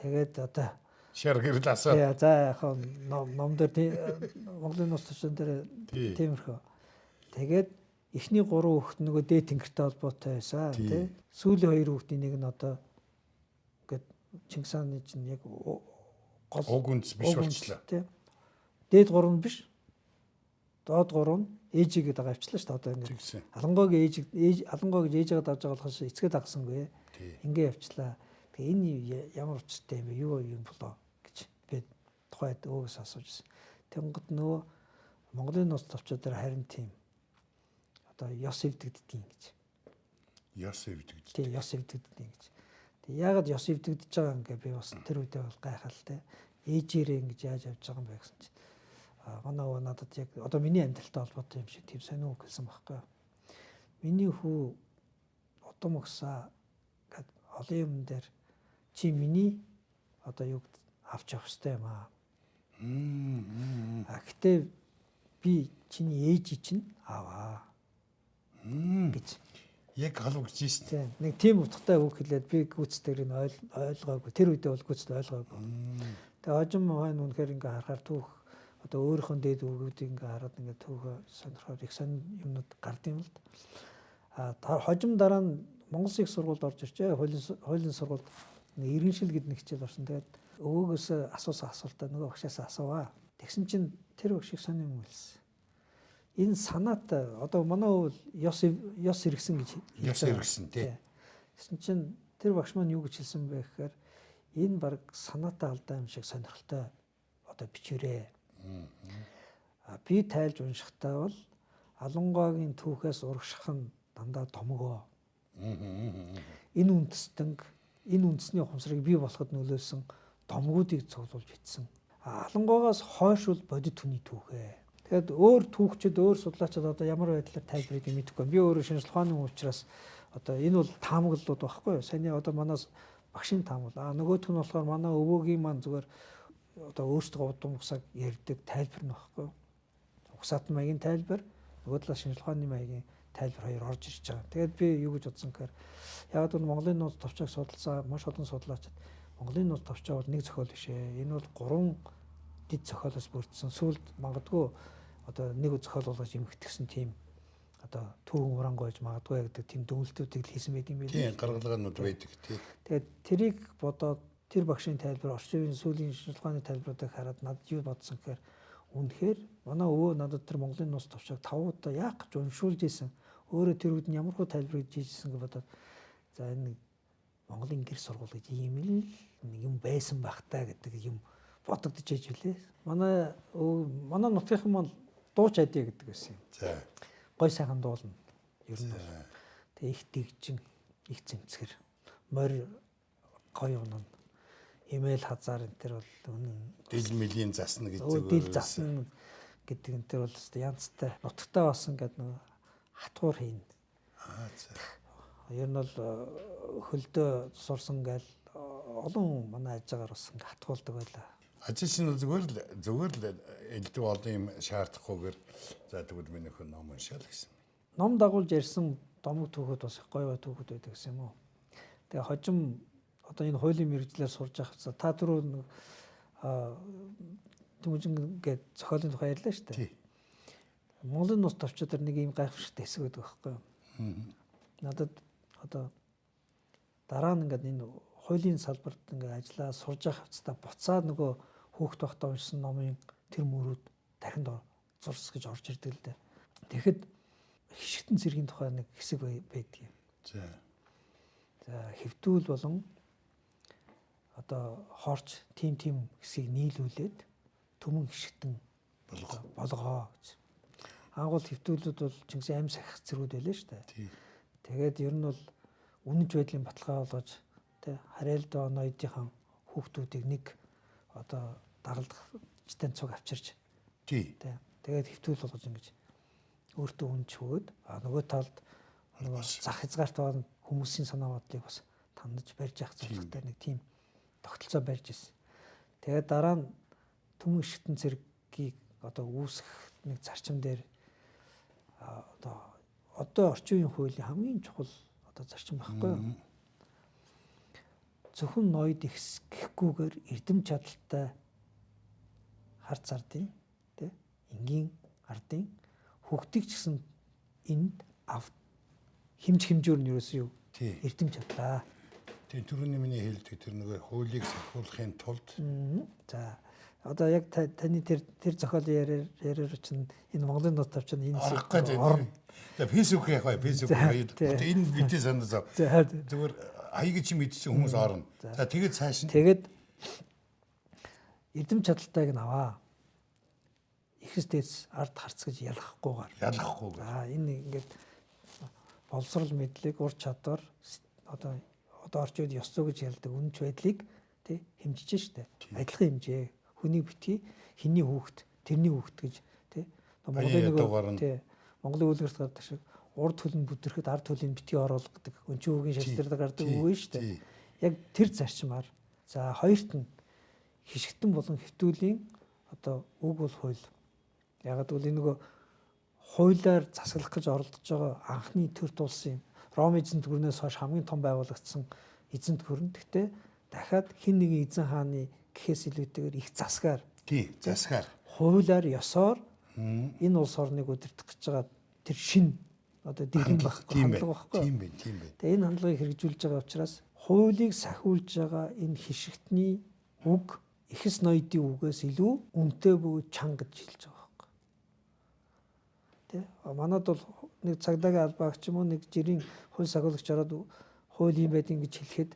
Тэгээд одоо шар гэрэл асаа. Тэгээ за яг ном дээр Монголын нууц төвчөн дээр тиймэрхүү. Тэгээд эхний 3 хүүхэд нөгөө дээд тэнгэртэй холбоотой байсан тий. Сүүлийн 2 хүүхдийн нэг нь одоо ингээд Чингис хааны чинь яг гол уг үндэс биш болчлаа. Тий. Дээд 3 нь биш. Доод 3 нь ээжигээ дагаа авчлаа шүү дээ одоо ингээд. Алангоогийн ээж Алангоо гэж ээжигээ давж байгаа болохоос эцгээ дагсангүй. Ингээ явчлаа. Тэгээ энэ ямар учиртай юм бэ? Юу юм болоо гэж би тухайд өвгөөс асууж ирсэн. Тэнгод нөгөө Монголын нууц товчоо дээр харин тийм одоо ёс эвдэгддэг гэж. Ёс эвдэгддэг. Тийм, ёс эвдэгддэг гэж. Тэг яагаад ёс эвдэгдэж байгаа юм гэ би бас тэр үедээ бол гайхал те. Ээжээрээ ингэж яаж явж байгаа юм бэ гэсэн чинь манай өвөө надад яг одоо миний амьдралтай холбоотой юм шиг тийм сонин үг хэлсэн байхгүй юу. Миний хүү удам угсаа гэд олон юм дээр чи миний одоо юг авч явах хэрэгтэй юм аа. А гэтээ би чиний ээжи чинь аваа гэж яг холбогдож шин. Нэг тийм утгатай үг хэлээд би гүйцэтгэрийг нь ойлгоогүй. Тэр үедээ бол гүйцэтгэл ойлгоогүй. Тэгээ хожим хойно үнэхээр ингээ харахаар түүх одоо өөрийнхөө дээд үгүүдийг ингээ хараад ингээ түүхөө сонирхоод их сонин юмнууд гард юм л да. А хожим дараа нь Монгол Улсын их сургуульд орж иржээ. Хуулийн сургуульд иргэншил гэдэг нэг хичээл орсон. Тэгээд өвөөгөөс асуусан асуултаа нөгөө багшаас асууваа. Тэгсэн чинь тэр багш их сонин юм хэлсэн. Энэ санаатай одоо манай өвөл ёс эргэсэн гэж ёс эргэсэн тий. Тэгсэн чинь тэр багш маань юу гэж хэлсэн бэ гэхээр энэ баг санаатай алдаа юм шиг сонирхолтой одоо бичвэрээ. А би тайлж уншихтаа бол Алангоогийн түүхээс урагших нь дандаа томгоо. Энэ үндэстэн энэ үндэсний ухамсарыг бий болоход нөлөөлсөн домгуудыг цуглуулж бичсэн. Алангоогоос хойш бол бодит хүний түүхээ. Тэгэхээр өөр түүхчид, өөр судлаачид одоо ямар байдлаар тайлбарыг мэдэхгүй. Би өөрөө шинжлэх ухааны хүн учраас одоо энэ бол таамаглалууд байхгүй юу? Саяны одоо манаас багшийн таамаглал. А нөгөөх нь болохоор манай өвөөгийн маань зүгээр одоо өөрсдөө удам угсааг ярьдаг тайлбар нь байхгүй юу? Угсаат маягийн тайлбар, нөгөө талаас шинжлэх ухааны маягийн тайлбар хоёр орж ирж байгаа. Тэгээд би юу гэж бодсон гэхээр яг бол Монголын нууц товчоог судалсан маш олон судлаачид Монголын нууц товчоо бол нэг зохиол биш ээ. Энэ бол 3 дэд зохиолоос бүрдсэн. Сүүлд магадгүй одоо нэг зохиол болгож эмхтгсэн тийм одоо түүхэн урангой гэж магадгүй гэдэг тийм дүгнэлтүүдийг л хийсэн байт юм билээ. Тийм, гаргалгаанууд байдаг тий. Тэгээд тэрийг бодоод тэр багшийн тайлбар, орчин үеийн сүүлийн шинжлэх ухааны тайлбаруудыг хараад надад юу бодсон гэхээр үнэхээр манай өвөө надад тэр Монголын нууц товчоог 5 удаа яах гэж уншуулж исэн. Өөрөө тэр үед нь ямар хөө тайлбар хийж исэн гэж бодоод за энэ Монголын гэр сургууль гэж ийм л нэг юм байсан байх таа гэдэг юм бодогдож иж билээ. Манай манай нутгийнхан маань дууч адия гэдэг байсан юм. За. Гой сайхан дуулна. Ер нь бол. Тэгээ их дэгжин, их зэмцгэр, морь гоё унана. Имэйл хазаар энэ төр бол үнэн дил мөлийн засна гэдэг. Дил засна гэдэг энэ төр бол өстой янзтай. Нутагтаа бас ингээд нэг хатгуур хийнэ. Аа за. Ер нь бол хөлдөө сурсан гээл олон манай ажигаар бас ингээд хатгуулдаг байлаа. Ажил чинь зүгээр л элдв олон юм шаардахгүйгээр за тэгвэл миний өхөн ном уншаал гэсэн. Ном дагуулж ярьсан домог түүхүүд бас их гоё гоё түүхүүд байдаг гэсэн юм уу. Тэгээ хожим одоо энэ хуулийн мэргэжлээр сурж явах та түрүү нэг Тэмүүжин гээд зохиолын тухай ярьлаа шүү дээ. Монголын нууц товчоо дээр нэг ийм гайхамшигтай хэсэг байдаг байхгүй юу? Надад одоо дараа нь ингээд энэ хуулийн салбарт ингээд ажиллаа сурж явах хугацаанд буцаад нөгөө хүүхд байхдаа уншсан номын тэр мөрүүд дахинд зурс гэж орж ирдэг л дээ. Тэгэхэд хишгтэн цэргийн тухай нэг хэсэг байдаг юм. За. За хэвтүүл болон одоо хорч тим хэсгийг нийлүүлээд төмөн хишгтэн болгоо гэж. Ангуул хэвтүүлүүд бол Чингисийн амь сахих цэргүүд байлаа шүү дээ. Тэгээд ер нь бол үнэнч байдлын баталгаа болгож тий Харайлдоо ноёдынхан хүүхдүүдийг нэг одоо дагалдагчтай цуг авчирч тий. Тэгээд хэвтүүл болгож ингэж өөртөө үнж өгөөд нөгөө талд нөгөө зах хязгаарт байгаа хүмүүсийн санаа бодлыг бас тандаж барьж явах зорилготой нэг тийм тогтолцоо барьж ирсэн. Тэгээд дараа нь Түмэн Шигтэн цэргийг одоо үүсгэх нэг зарчим дээр одоо орчин үеийн хуулийн хамгийн чухал одоо зарчим байхгүй юу? Зөвхөн ноёд ихс гэхгүйгээр эрдэм чадалтай хар цардын тий энгийн ардын хүүхдийг ч гэсэн энд ав хэмж хэмжүүр нь ерөөсөө юу? Эрдэм чадлаа. Тийм, түрүүний миний хэлдэг тэр нөгөө хуулийг сахиулахын тулд за одоо яг таны тэр зохиолын яриаар чинь энэ Монголын нот авчин энэ орно. За Facebook яг бай, Facebook хоёр. Энэ битээ санаа зав. Зүгээр хаяг чи мэдсэн хүмүүс орно. За тэгээд цааш нь тэгээд эрдэм чадалтайг нь аваа. Ихэс дээдс ард харц гэж ялгахгүйгээр. Ялгахгүйгээр. За энэ ингээд боловсрол мэдлэг, ур чадвар одоо орчин үед ёс зүй гэж ялдаг үнэнч байдлыг тий хэмжиж штэ. Адилхан хэмжээ. Хүнийг битгий хиний хүүхэд, тэрний хүүхэд гэж тий. Монголын нөгөө тий Монголын үлгэрт гардаг шиг урд хөлн бүдрэхэд ард хөлийг битгий оруулах гэдэг өнчин үгийн шашлардаг гардаг үг шүү дээ. Яг тэр зарчмаар за хоёрт нь хишгтэн болон хэвтүүлийн одоо үг бол хууль. Яг гэвэл энэ нөгөө хуулиар засаглах гэж оролдож байгаа анхны төр тулсан юм. Ром эзэнт гүрнээс хойш хамгийн том байгуулагдсан эзэнт гүрэн. Гэхдээ дахиад хин нэгэн эзэн хааны гэхээс илүүтэйгээр их засгаар. Тий, засгаар. Хуулиар, ёсоор энэ улс орныг удирдах гэж байгаа тэр шин одоо дэглэм байхгүй хандлага байхгүй. Тийм байх, тийм байх. Тэгээ энэ хандлагыг хэрэгжүүлж байгаа учраас хуулийг сахиулж байгаа энэ хишигтний үг ихэс ноёдын үгээс илүү үнэтэй бөгөөд чанга гэж хэлж байгаа байхгүй. Тэ? Манад бол нэг цагдаагийн албаагч юм уу нэг жирийн хууль сахиулагч ороод хууль юм байдیں гэж хэлэхэд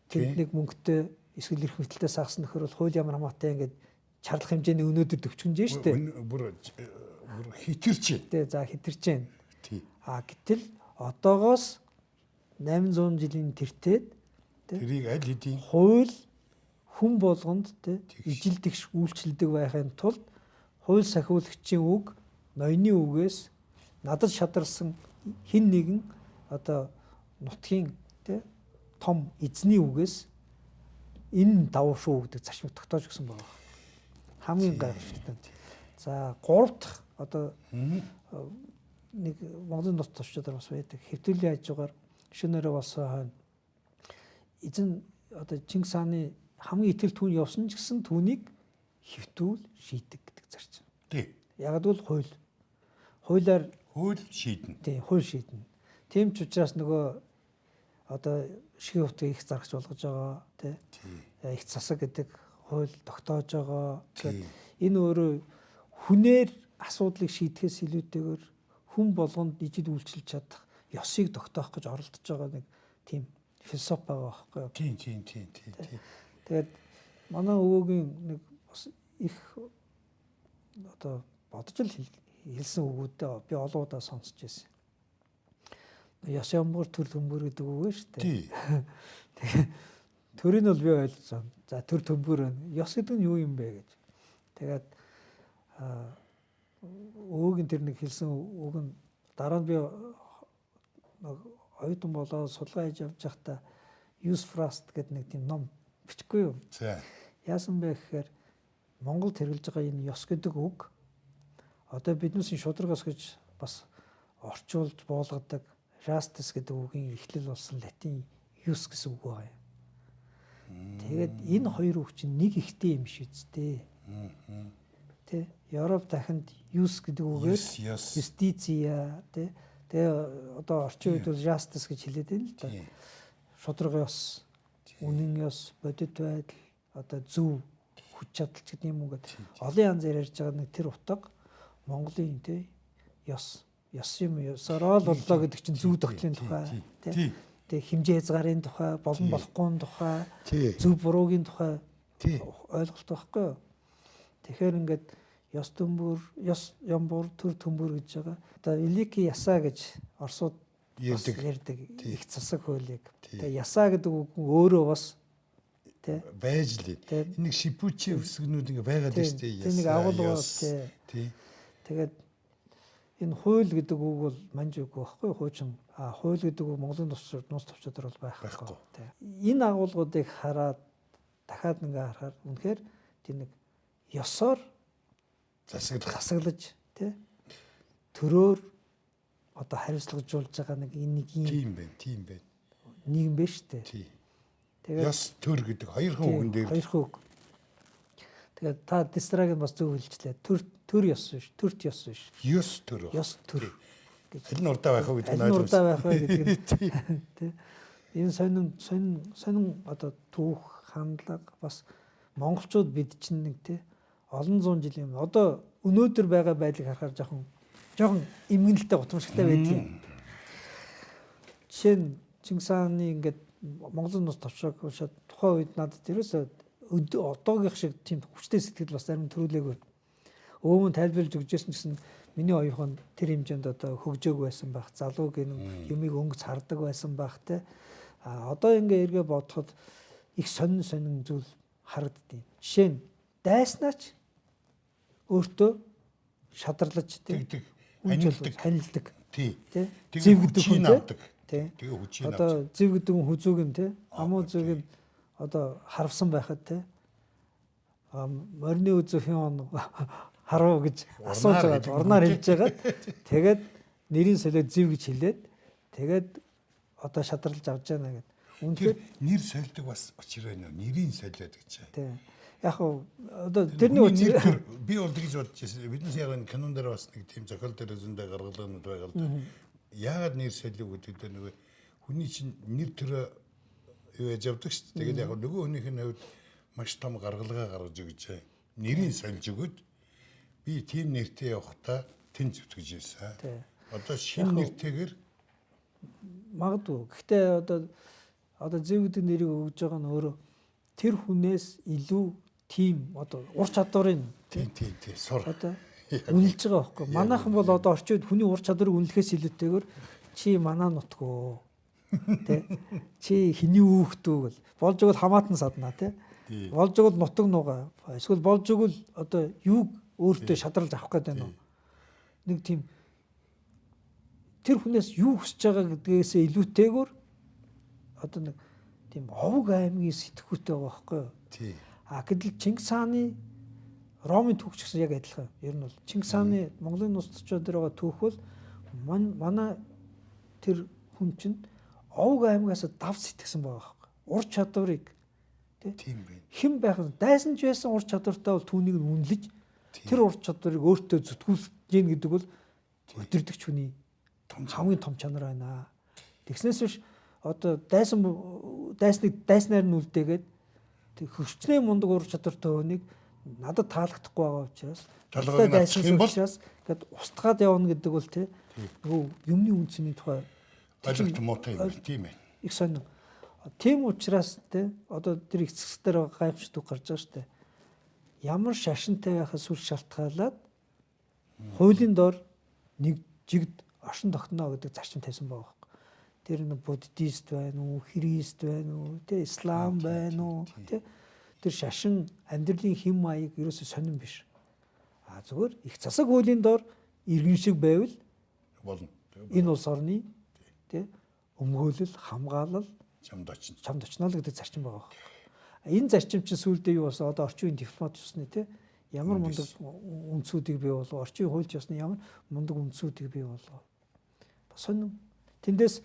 тэнд нэг мөнгөтэй эсвэл эрх мэдэлтэй сагсан нөхөр бол хууль ямар хамаатай ингээд чарлах хэмжээний өнөөдөр төвчгөнж штэ. Бүр хитэрч. Тэ, за хитэрч байна. Тий. А гэтэл одоогоос 800 жилийн тэртээд тэрийг аль хэдийн хууль хүн болгонд тэ ижил тэгш үйлчилдэг байхын тулд хууль сахиулагчийн үг ноёны үгээс надад шадарсан хин нэгэн одоо нутгийн тэ том эзний үгээс энэ давуу шүү гэдэг зарчмыг тогтоож өгсөн байна. Хамгийн гайхалтай. За гурав дахь одоо нэг Монголын нут төвчдөр бас байдаг. Хэвтүүлийн хажуугаар шөнөөрөө болсон хойно эзэн одоо Чингис хааны хамгийн итгэл түүн явсан ч гэсэн түүнийг хэвтүүл шийдэг гэдэг зарчим. Тий. Яг л хууль. Хуулиар хууль шийднэ. Тий, хууль шийднэ. Тийм ч учраас нөгөө одоо шигийн утгыг их зарагч болгож байгаа тий. Их засаг гэдэг хууль тогтоож байгаа. Тэгэхээр энэ өөрөө хүнээр асуудлыг шийдэхээс илүүтэйгээр хүн болгонд ижил үйлчилж чадах ёсыг тогтоох гэж оролдож байгаа нэг тийм философи байгаа байхгүй юу? Тийм тийм тийм тийм. Тэгээд манай өвөөгийн нэг бас их одоо бодож л хэлсэн үгүүдээ би олон удаа сонсч байсан. Ёс ямбар төр төмбөр гэдэг үг шүү дээ. Тэгээ төрийг нь бол би ойлгосон. За төр төмбөр байна. Ёс гэдэг нь юу юм бэ гэж. Тэгээд өвөөгийн тэр нэг хэлсэн үг нь дараа нь би нэг оюутан болоод судалгаа хийж явж байхдаа Use Frost гэдэг нэг тийм ном бичихгүй юу? За. Яасан бэ гэхээр Монголд хэрэглэж байгаа энэ ёс гэдэг үг одоо биднээсийн шударга ёс гэж бас орчуулж буулгадаг justice гэдэг үгийн эхлэл болсон латин jus гэсэн үг байгаа юм. Тэгээд энэ хоёр үг чинь нэг ихтэй юм шиг үсттэй. Тэ Европ дахинд jus гэдэг үгээр юстиция тэ тэгээ одоо орчин үед бол justice гэж хэлээд байна л да. Шударга ёс, үнэн ёс, бодит байдал, одоо зөв хүч чадал ч гэдэг юм уу гэдэг олон янзаар ярьж байгаа нэг тэр утга Монголын тэ ёс юм ёсороо л боллоо гэдэг чинь зөв тогтлын тухай тэ тэгээ хэмжээ хязгаарын тухай, болон болохгүй тухай, зөв буруугийн тухай ойлголт байхгүй юу? Тэгэхээр ингээд Ёс төмбөр, ёс ямбур, төр төмбөр гэж байгаа. Одоо Великий ясаа гэж Оросууд ярьдаг их засаг хуулийг. Тэгээ ясаа гэдэг үг өөрөө бас тий байж л. Энэ нэг шипучи өсгөнүүд ингээ байгаад байна шүү дээ. Ясаа. Нэг агуулга тий. Тэгээд энэ хууль гэдэг үг бол манж үг байхгүй хуучин. А хууль гэдэг үг Монголын нууц товчоор бол байхгүй. Тий. Энэ агуулгуудыг хараад дахиад ингээ харахаар үнэхээр тийм нэг ёсоор засаглаж тий төрөөр одоо хариуцлагажуулж байгаа нэг энэ нэг юм тийм байна, тийм байна. Нийгэм байна шүү дээ. Тэгээд ёс төр гэдэг хоёрхан үгэн дээр хоёрхан үг. Тэгээд та дистрагийн бас зөв хэлжлээ. Төр ёс биш, төрт ёс биш. Ёс төр. Ёс төр гэж. Аль нь урдаа байх вэ гэдэг нь аль нь урдаа байх вэ гэдэг нь тий. Энэ сонин одоо түүх, хандлага бас монголчууд бид чинь нэг тий олон зуун жилийн өмнө одоо өнөөдөр байгаа байдлыг харахаар жоохон эмгэнэлтэй гутамшигтай байдгийн. Жишээ нь Чингис хааны ингээд Монголын нууц товчрог уншаад тухайн үед надад ерөөсөө одоогийнх шиг тийм хүчтэй сэтгэл бас зарим төрүүлээгүй. Өөмөн тайлбарлаж өгчээсэн гэсэн миний оюухан тэр хэмжээнд одоо хөгжөөг байсан байх, залуу гинэн юмыг өнгөц хардаг байсан байх те. А одоо ингээ эргээ бодоход их сонин сонин зүйл харагддیں۔ Жишээ нь дайснаач өөртөө шадарлаж тий ханилдаг. Тий. Зэв гэдэг хүн авдаг. Тэгээ хүчийг авдаг. Одоо зэв гэдэг хүн хүзүүг нь тий амуу зүг нь одоо харвсан байхад тий морины үзүү хэн он харав гэж асууж байгаад урнаар хэлж байгаад тэгээд нэрийн солиод зэв гэж хэлээд тэгээд одоо шадралж авч яана гэд. Үнэхээр нэр сольдог бас учир байна уу? Нэрийн солиод гэж. Тий. Яг одоо тэрний учир би бол тэгж бодож байсан. Биднес яг энэ кинон дээр бас нэг тийм зохиол дээр зөндөө гаргалгаанууд байгаа л да. Яагаад нэр солио гэдэг дээр нөгөө хүний чинь нэр төрөө юу яаж явдаг шүү дээ. Тэгээд яг нөгөө хүнийх нь хувьд маш том гаргалгаа гаргаж өгч нэрийн сольж өгөөд би тийм нэртэй явахдаа тэн зүтгэж байсан. Одоо шинэ нэртэйгэр магадгүй. Гэхдээ одоо зэв гэдэг нэрийг өгж байгаа нь өөрөө тэр хүнээс илүү тийм одоо ур чадварын тийм сур одоо үнэлж байгаа байхгүй. Манайхан бол одоо орчин үед хүний ур чадварыг үнэлэхээс илүүтэйгээр чи манаа нутгөө тэ чи хэний хүүхдүү гэл болж өгвөл хамаатан саднаа тэ болж өгвөл нутаг нугаа эсвэл болж өгвөл одоо юуг өөртөө шадралж авах гэдэг нь нэг тийм тэр хүнээс юу хүсэж байгаа гэдгээсээ илүүтэйгээр одоо нэг тийм овог аймгийн сэтгүүтэй байгаа байхгүй юу? Тий. А гэтэл Чингис хааны Ромын түүх ч гэсэн яг адилхан. Ер нь бол Чингис хааны Монголын нууц товчоо дээр байгаа түүх бол манай тэр хүн чинь овог аймгаас дав сэтгсэн байгаа байхгүй. Ур чадварыг тийм байна. Хэн байх нь дайсан ч байсан ур чадвартай бол түүнийг нь үнэлж тэр ур чадварыг өөртөө зүтгүүлж гин гэдэг бол өдөрдөгч хүний хамгийн том чанар байна. Тэгснээс биш одоо дайсныг дайснаар нь үлдээгээд хөрчнээ мундаг ур чадвартай хүнийг надад таалагдахгүй байгаа учраас толгойг дайсан учраас гээд устгаад явна гэдэг бол тий нөгөө юмны үнцний тухай ойлголт муутай юм тийм ээ. Их сонин. Тийм учраас тий одоо тэр их зэсгээр гайхамшигт үг гарч байгаа шүү дээ. Ямар шашинтай байхаас сүр шалтгаалаад хуулийн дор нэг жигд оршин тогтно гэдэг зарчим тавьсан байгаа. Тэр нэг буддист байна уу, христ байна уу, тэ ислам байна уу, тэ тэр шашин амьдралын хэм маяг ерөөсөө сонин биш. А зүгээр их засаг хуулийн дор иргэн шиг байвал болно. Энэ улс орны тэ өмгөөлөл, хамгаалал чамд очино. Чамд очино л гэдэг зарчим байгаа байхгүй. Энэ зарчим чинь сүүлдээ юу болсон? Одоо орчин үеийн дипломат ёсны тэ ямар мундаг үндсүүдийг бий болов, орчин үеийн хуульч ёсны ямар мундаг үндсүүдийг бий болов. Сонин. Тэндээс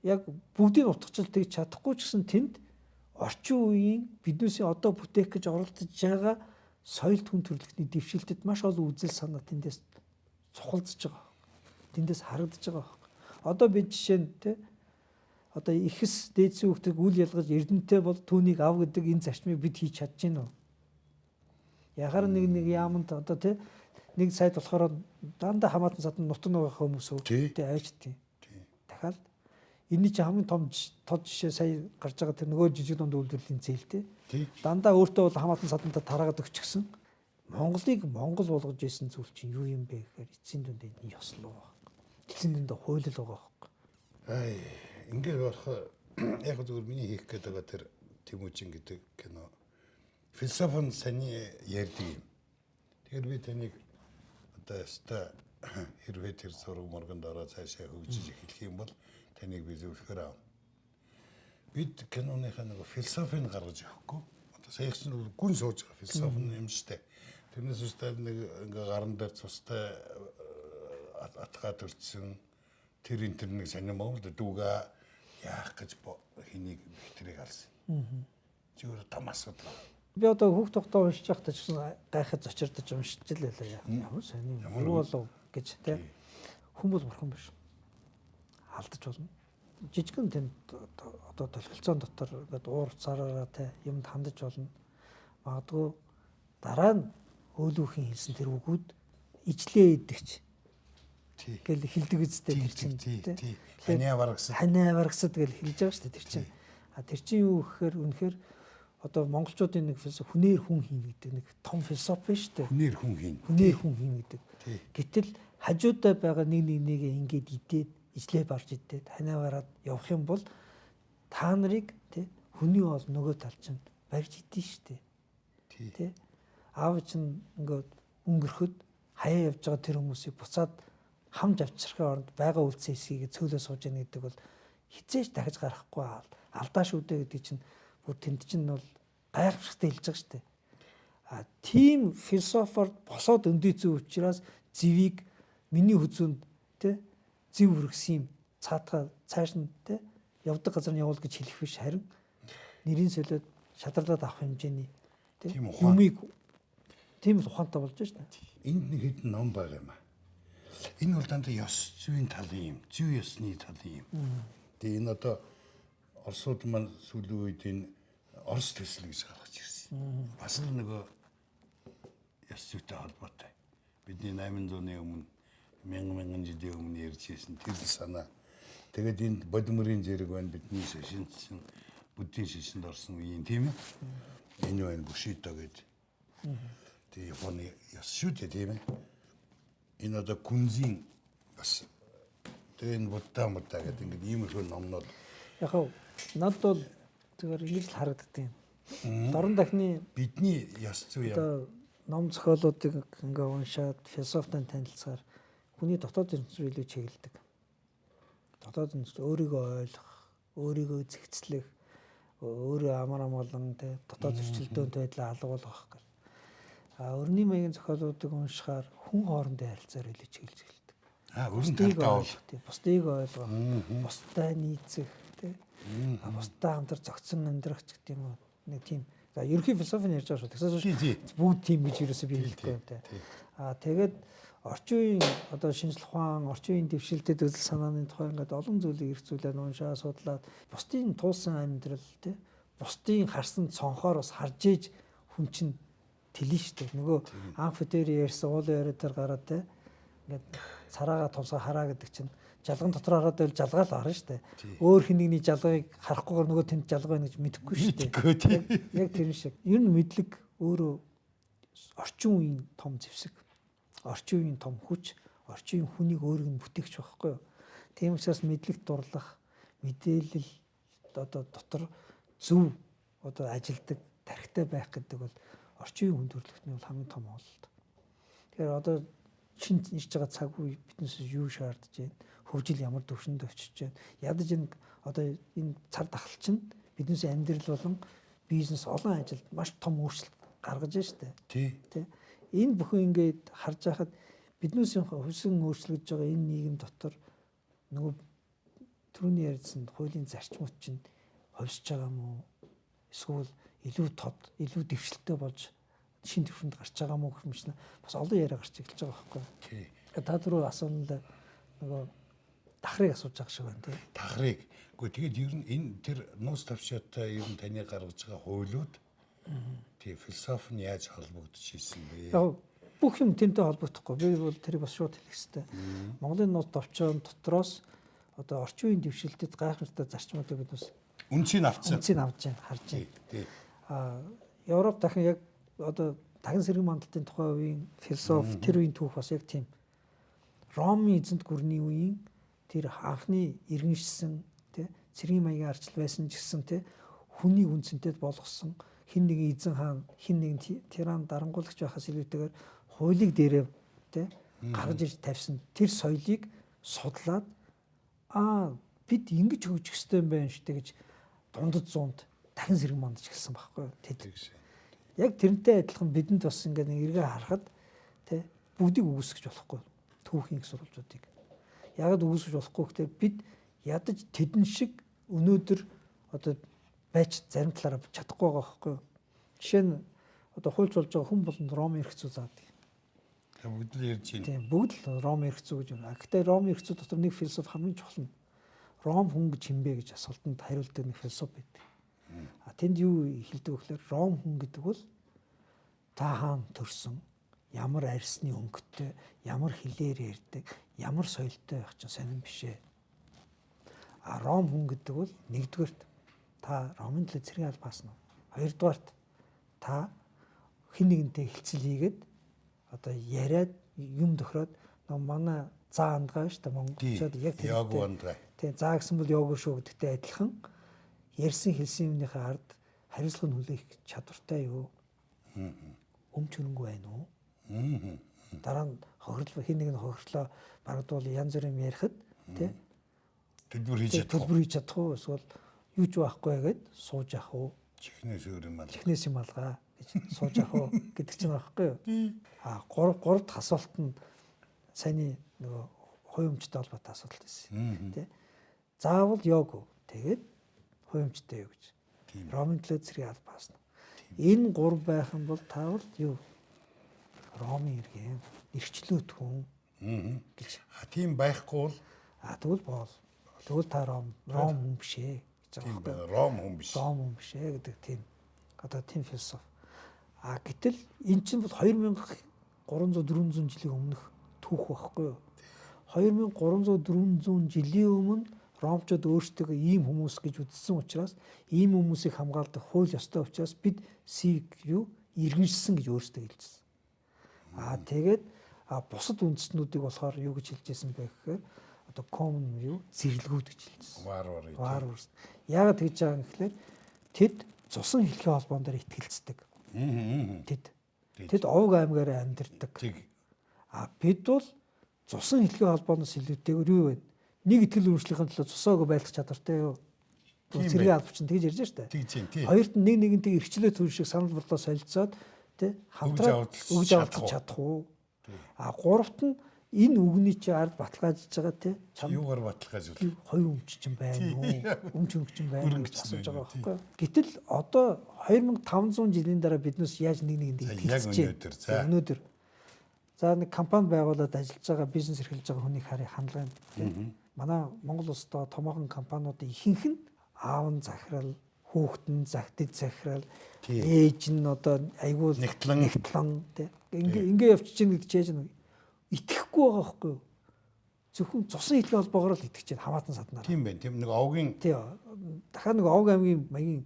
яг бүгдийг утгачлал тэгж чадахгүй ч гэсэн тэнд орчин үеийн биднээсээ одоо бүтээх гэж оролдож байгаа соёл түн төрөлхтний дэвшилтэд маш олон үзэл санаа тэндээс цухалдж байгаа. Тэндээс харагдаж байгаа байхгүй. Одоо бид жишээ нь те одоо ихэс дээдсийн хүүхдийг үл ялгаж эрдэнэтэй бол түүнийг ав гэдэг энэ зарчмыг бид хийж чадж гин үү? Яхаар нэг яаманд одоо те нэг сайд болохоор дандаа хамаатан садан нутаг нугах хүмүүс үү те авчдیں۔ Дахиад энэний чинь хамгийн том тод жишээ сая гарч байгаа тэр нөгөө жижиг дунд үйлдвэрлэлийн зээл те. Дандаа өөртөө бол хамаатан садантай тараагаад өгчихсөн. Монголыг Монгол болгож исэн зүйл чинь юу юм бэ гэхээр эцсийн дүнд энэ ёслол байгаа. Эцсийн дүнд хуулил байгаа байхгүй. Ай, ингээд болохоор яг зөвхөн миний хийх гээд байгаа тэр Тэмүүжин гэдэг кино философи нь саний ярьдаг юм. Тэгэхээр би таныг одоо өстой хэрвээ тэр зураг мурганд ороо цаашаа хөгжиж эхлэх юм бол таныг би зөвлөхөр аав. Бид киноныхаа нэг философийг гаргаж өгөхгүй. Одоо сая чинь гүн сууж байгаа философи нь юм штэ. Тэрнээс үстэй нэг ингээ гаран дээр цустай атгаа төрсөн тэр энэ тэр нэг сонирн Монгол дүүгээ яах гэж хэнийг бихтрийг алсан. Зүгээр том асуудал. Би одоо хүүхд тогтоо уншиж байхдаа ч гэсэн гайхаж зочирдож уншиж л байлаа. Ямар сонин юу болов гэж тэ. Хүн бол бурхан биш. Алдаж болно. Жижигэн тэнд одоо толголцоон дотор ингээд уур цараараа тэ юмд хандаж болно. Магадгүй дараа нь өөлүүхийн хэлсэн тэр үгүүд ижлээ идэгч гэл хэлдэг үстэй тэр чинь тий. Ханиа баргасад. Ханиа баргасад гэл хэлж байгаа шүү дээ тэр чинь. А тэр чинь юу гэхээр үнэхээр одоо монголчуудын нэг философи хүнээр хүн хийн гэдэг нэг том философи шүү дээ. Хүнээр хүн хийн. Хүнээр хүн хийн гэдэг. Гэтэл хажуудаа байгаа нэг нэг нэгээ ингээд идээд ижлээ барж идээд ханиа бараад явах юм бол та нарыг тий хүний бол нөгөө тал чинь барьж идэн шүү дээ. Тий. Аав чинь ингээд өнгөрөхөд хаяа явж байгаа тэр хүмүүсийг буцаад хамж авчрахын оронд байгаа үлдсэн хэсгийг цөөлөө сууж яах гэдэг бол хизээж дахиж гарахгүй алдаа шүү дээ гэдэг чинь бүр тэнд чинь бол гайхамшигтай хэлж байгаа шүү дээ. А тийм философоор босоод өндийцэн учраас зэвийг миний хүзүүнд тэ зэв үргэсэн юм цаатгаа цааш нь тэ явдаг газар нь явуул гэж хэлэх биш харин нэрийн солиод шадарлаад авах хэмжээний тэ юмыг тийм л ухаантай болж байна шүү дээ. Энд нэг хэдэн ном байгаа юм аа. Энэ бол дандаа ёс зүйн талын юм, зүй ёсны талын юм. Тэгээ энэ одоо Оросууд маань сүүлийн үед энэ Орос төсөл гэж гаргаж ирсэн. Бас л нөгөө ёс зүйтэй холбоотой. Бидний 800-ны өмнө мянган мянган жилийн өмнө ярьж ирсэн тэр санаа. Тэгээд энд бодмөрийн зэрэг байна, бидний шашинцсан, буддийн шашинд орсон үеийн тийм ээ. Энэ байна Бушидо гэдэг. Тэгээ Японы ёс шүү дээ тийм ээ. Энэ одоо күнзийн бас тэгээ энэ будда мудда гэдэг ингээд иймэрхүү номнууд. Яг хав над бол зүгээр ингэж л харагддаг юм. Дорн дахны бидний ёс зүй одоо ном зохиолуудыг ингээ уншаад философитой танилцахаар хүний дотоод ертөнц рүү илүү чиглэдэг. Дотоод ертөнц өөрийгөө ойлгох, өөрийгөө зэгцлэх, өөрөө амар амгалан тэ дотоод зөрчилдөөнд байдлаа алгуулах гэл. А өрний маягийн зохиолуудыг уншихаар хүн хоорондын харилцаар илүү чиглэж эхэлдэг. А өрн талдаа бол бусдыг ойлгох, бусдаа нийцэх тэ. А бусдаа хамтар зогцсон амьдрах ч гэдэг юм уу. Нэг тийм за ерөнхий философи ярьж байгаа шүү. Тэгсээс бүгд тийм гэж ерөөсөө би хэлэхгүй юм тэ. А тэгээд орчин үеийн одоо шинжлэх ухаан, орчин үеийн дэвшилтэд үзэл санааны тухай ингээд олон зүйлийг эргцүүлээд уншаа судлаад бусдын туулсан амьдрал тэ бусдын харсан цонхоор бас харж ээж хүн чинь тэлнэ шүү дээ. Нөгөө амфитери ярьсан уулын яриа дээр гараад тэ ингээд цараагаа тулсаа хараа гэдэг чинь жалган дотор хараад байвал жалгаал харна шүү дээ. Өөр хин нэгний жалгыг харахгүйгээр нөгөө тэнд жалга байна гэж мэдэхгүй шүү дээ. Яг тэр шиг. Ер нь мэдлэг өөрөө орчин үеийн том зэвсэг, орчин үеийн том хүч, орчин үеийн хүнийг өөрийг нь бүтээгч байхгүй юу? Тийм учраас мэдлэгт дурлах, мэдээлэл одоо дотор зөв одоо ажилдаг, тархитай байх гэдэг бол орчин үеийн хүн төрөлхтний бол хамгийн том ололт. Тэгэхээр одоо шинэ ирж байгаа цаг үе биднээс юу шаардж байна? Хөгжил ямар түвшинд очиж байна? Ядаж энэ одоо энэ цар тахал чинь биднээс амьдрал болон бизнес олон ажилд маш том өөрчлөлт гаргаж байна шүү дээ. Тий. Энэ бүхэн ингээд харж байхад биднээс хувьсан өөрчлөгдөж байгаа энэ нийгэм дотор нөгөө түрүүний ярьсан хуулийн зарчмууд чинь хувьсж байгаа юм уу? Эсвэл илүү тод, илүү дэвшилттэй болж шин төвшөнд гарч байгаа мó гэх мэт бас олон яриа гарч эхэлж байгаа байхгүй. Тий. Та түрүү асуунал нөгөө дахрыг асууж байгаа шиг байна тий. Дахрыг. Үгүй тэгээд ер нь энэ тэр нууц тавшаатай ер нь таны гаргаж байгаа хуулиуд тий философи нь яаж холбогдож ирсэн бэ? Яг бүх юм тэнтэй холбогдохгүй. Би бол тэрийг бас шууд хэлэх хэрэгтэй. Монголын нууц товчоон дотроос одоо орчин үеийн дэвшилтэд гайхамшигтай зарчмуудыг бид бас үнцийг авцсан. Үнцийг авч байна, харж байна. Тий. А Европ дахин яг одоо Дахин сэргэн мандалтын тухай үеийн философи тэр үеийн түүх бас яг тийм. Ромын эзэнт гүрний үеийн тэр анхны иргэншсэн тий цэргийн маягийн арчил байсан ч гэсэн тий хүний үнцэнтэд болгосон хин нэгэн эзэн хаан хин нэгэн тиран дарангуулагч байхаас илүүтэйгээр хуулийг дээрээ тий гаргаж ирж тавьсан тэр соёлыг судлаад бид ингэж хөгжих ёстой юм байна шүү дээ гэж дундад зуунд дахин сэргэн мандаж эхэлсэн байхгүй юу тэд. Яг тэрнтэй адилхан бидэнд бас ингээд нэг эргээ харахад тий бүгдийг үгүйсгэж болохгүй түүхийн их сурвалжуудыг. Ягаад үгүйсгэж болохгүй гэхээр бид ядаж тэдэн шиг өнөөдөр одоо байж зарим талаараа чадахгүй байгаа байхгүй юу. Жишээ нь одоо хуульч болж байгаа хүн болонд Ромын эрх зүй заадаг. Бүгд л ярьж байна. Тийм, бүгд л Ромын эрх зүй гэж байна. Гэхдээ Ромын эрх зүй дотор нэг философи хамгийн чухал нь Ром хүн гэж хинбэ гэж асуултанд хариулдаг нэг философи байдаг. А тэнд юу хэлдэг вэ гэхээр Ром хүн гэдэг бол та хаан төрсөн, ямар арьсны өнгөтэй, ямар хэлээр ярьдаг, ямар соёлтой байх чинь сонирн биш ээ. А Ром хүн гэдэг бол нэгдүгээрт та Ромын төлөө цэргийн алба хаасан уу? Хоёрдугаарт та хэн нэгэнтэй хэлцэл хийгээд одоо яриад юм тохироод манай заа андгаа шүү дээ монголчууд яг тэр йог андгаа. Тийм, заа гэсэн бол йог шүү гэдэгтэй адилхан ярьсан хэлсэн юмныхаа ард хариуцлага нь хүлээх чадвартай юу? Өмч хөрөнгө байна уу? Дараа нь хохирлоо хин нэг нь хохирлоо барагдвал янз бүрийн юм ярихад тий төлбөр хийж чадах. Төлбөр хийж чадах уу? Эсвэл юу ч байхгүй гээд сууж явах уу? Чихнээс өөр юм алга. Чихнээс юм алгаа гэж сууж явах уу гэдэг чинь байхгүй юу? А гурав дахь асуулт нь саяны нөгөө хувь өмчтэй холбоотой асуудал байсан. Тий. Заавал йог. Тэгээд хувь өмчтэй юу гэж. Ромын төлөө цэргийн алба хаасна. Энэ гурав байх юм бол таавал юу? Ромын иргэн, эрхчлөөт хүн гэж. А тийм байхгүй бол тэгвэл боол. Тэгвэл та Ром хүн биш ээ гэж байгаа байхгүй. Ром хүн биш. Ром хүн биш ээ гэдэг тийм одоо тийм философи. А гэтэл эн чинь бол 2300 400 жилийн өмнөх түүх байхгүй юу? 2300 400 жилийн өмнө ромчууд өөрсдөө ийм хүмүүс гэж үзсэн учраас ийм хүмүүсийг хамгаалдаг хууль ёстой учраас бид сивик юу иргэншсэн гэж өөрсдөө хэлжсэн. А тэгээд бусад үндэстнүүдийг болохоор юу гэж хэлж байсан бэ гэхээр одоо common юу зэрлэгүүд гэж хэлжсэн. Варвар. Яагаад тэгж байгаа юм гэхээр тэд цусан хэлхийн холбоон дээр итгэлцдэг. Тэд овг аймгаар амьдардаг. А бид бол цусан хэлхийн холбооноос илүүтэйгээр юу вэ? Нэг итгэл үнэмшлийн төлөө цусаагүй байлгах чадвартай юу? Цэргийн алба чинь тэгж ярьж штэ. Хоёрт нь нэг нэгнтэй эрхчлөө төр шиг санал бодлоо солилцоод тий хамтраад өгж авч чадах уу? А гуравт нь энэ үгний чи ард баталгаажиж байгаа тий юугаар баталгаажуул? Хоёр өмч чинь байна уу? Өмч хөнгө чинь байна уу гэж асууж байгаа байхгүй. Гэтэл одоо 2500 жилийн дараа биднээс яаж нэг нэгэнд итгэж байна? Өнөөдөр. За нэг компани байгуулад ажиллаж байгаа, бизнес эрхэлж байгаа хүнийг харъя хандлага юм. Манай Монгол улсад томоохон компаниудын ихэнх нь аав нь захирал, хүүхэд нь загтд захирал, ээж нь одоо айгүй нэгтлэн тий. Ингээ явчих чинь гэдэг чинь яаж нэг итгэхгүй байгаа байхгүй юу? Зөвхөн цусан хэлхийн холбоогоор л итгэж байна хамаатан саднаар. Тийм байна. Тийм нэг овгийн тий. Дахиад нэг овг аймгийн маягийн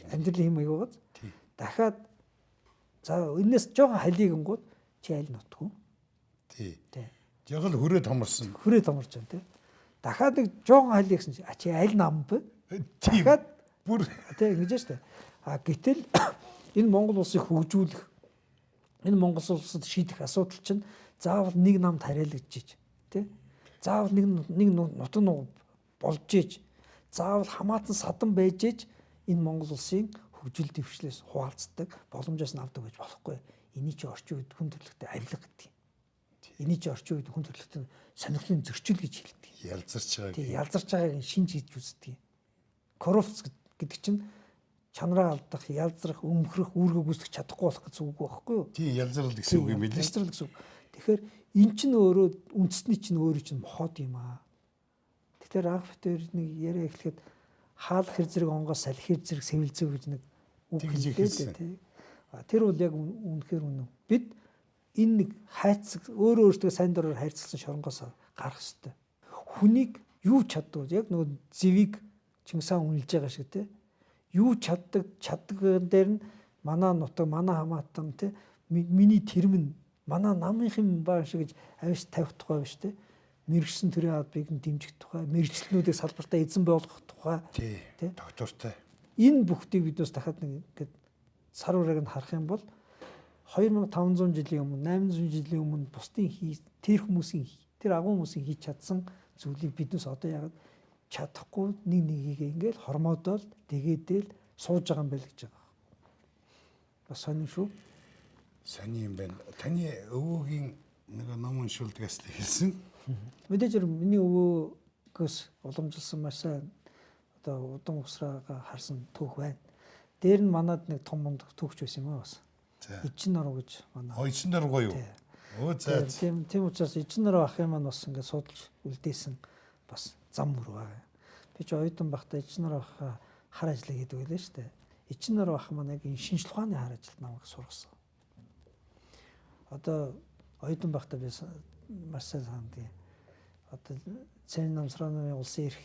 амьдралын хэм маяг байгааз. Дахиад за энэс жоохон халигингууд чи аль нутгүй. Тий. Яг л хүрээ томорсон. Хүрээ томорч байна тий. Дахиад нэг жоохон халиг гэсэн чи чи аль нам бэ? Дахиад бүр тий ингэж штэ. А гэтэл энэ Монгол улсыг хөгжүүлэх энэ Монгол улсад шийдэх асуудал чинь заавал нэг намд хариалагдчихэж тий. Заавал нэг нутаг нуг болж иж заавал хамаатан садан байж иж энэ Монгол улсын хөгжил дэвшлээс хуваалцдаг боломжоос нь авдаг байж болохгүй. Эний чи орчин үед хүн төрөлхтөд авилга гэдэг юм. Эний чи орчин үед хүн төрөлхтөд сонирхлын зөрчил гэж хэлдэг. Ялзарч байгааг. Тий, ялзарч байгааг шинж гэж үздэг. Коррупц гэдэг чинь чанараа алдах, ялзрах, өмхрөх, үүргээ гүйцэтгэх чадахгүй болох гэсэн үг байхгүй юу? Тий, ялзрал гэсэн үг юм билээ. Ялзрал гэсэн үг. Тэгэхээр эн чинь өөрөө үндэсний чинь өөрөө чинь мохоод юм аа. Тэгэхээр анх битэр нэг яриа эхлэхэд хаалх хэр зэрэг онгоо салхи хэр зэрэг сэвэлзэв гэж нэг үг хэллээ тий. Тэр бол яг үнэхээр үнэн. Бид энэ нэг хайцаг өөрөө өөртөө сайн дураар хайрцалсан шоронгоос гарах ёстой. Хүнийг юу чаддаг яг нөгөө зэвийг Чингис хаан үнэлж байгаа шиг тий. Юу чаддаг чаддаг дээр нь манай нутаг, манай хамаатан тий Миний тэрмэн манай намынх юм баа шиг гэж авиш тавих тухай биш те. Мэргэсэн төрийн албыг нь дэмжих тухай, мэргэжлэнүүдийг салбартаа эзэн болгох тухай тий. Доктортой. Энэ бүхтийг бид бас дахиад нэг ингээд сар үрээг нь харах юм бол 2500 жилийн өмнө, 800 жилийн өмнө бусдын тэр хүмүүсийн тэр агуу хүмүүсийн хийж чадсан зүйлийг биднес одоо яагаад чадахгүй нэг нэгийг ингээл хормоодол тэгээдэл сууж байгаа юм байл гэж байгаа. Бас сонин шүү. Сони юм байна. Таны өвөөгийн нэг ном уншуулдгаас л хэлсэн. Мэдээж хэрэг миний өвөөгөөс уламжилсан маш сайн одоо удам усраага харсан түүх байна. Дээр нь манад нэг том мундаг түүхч байсан юм аа бас. Эжин нороо гэж манай. Оо эжин нороо юу? Өө за. Тийм учраас эжин нороо ахын маань бас ингээд судалж үлдээсэн бас зам мөр байгаа. Би ч оюутан байхдаа эжин нороо ахаа хар ажлыг хийдэг байлаа шүү дээ. Эжин нороо ах маань яг энэ шинжлэх ухааны хар ажилд намайг сургасан. Одоо оюутан байхдаа би маш сайн санадгийн. Одоо Цэн намсрааны улсын эрх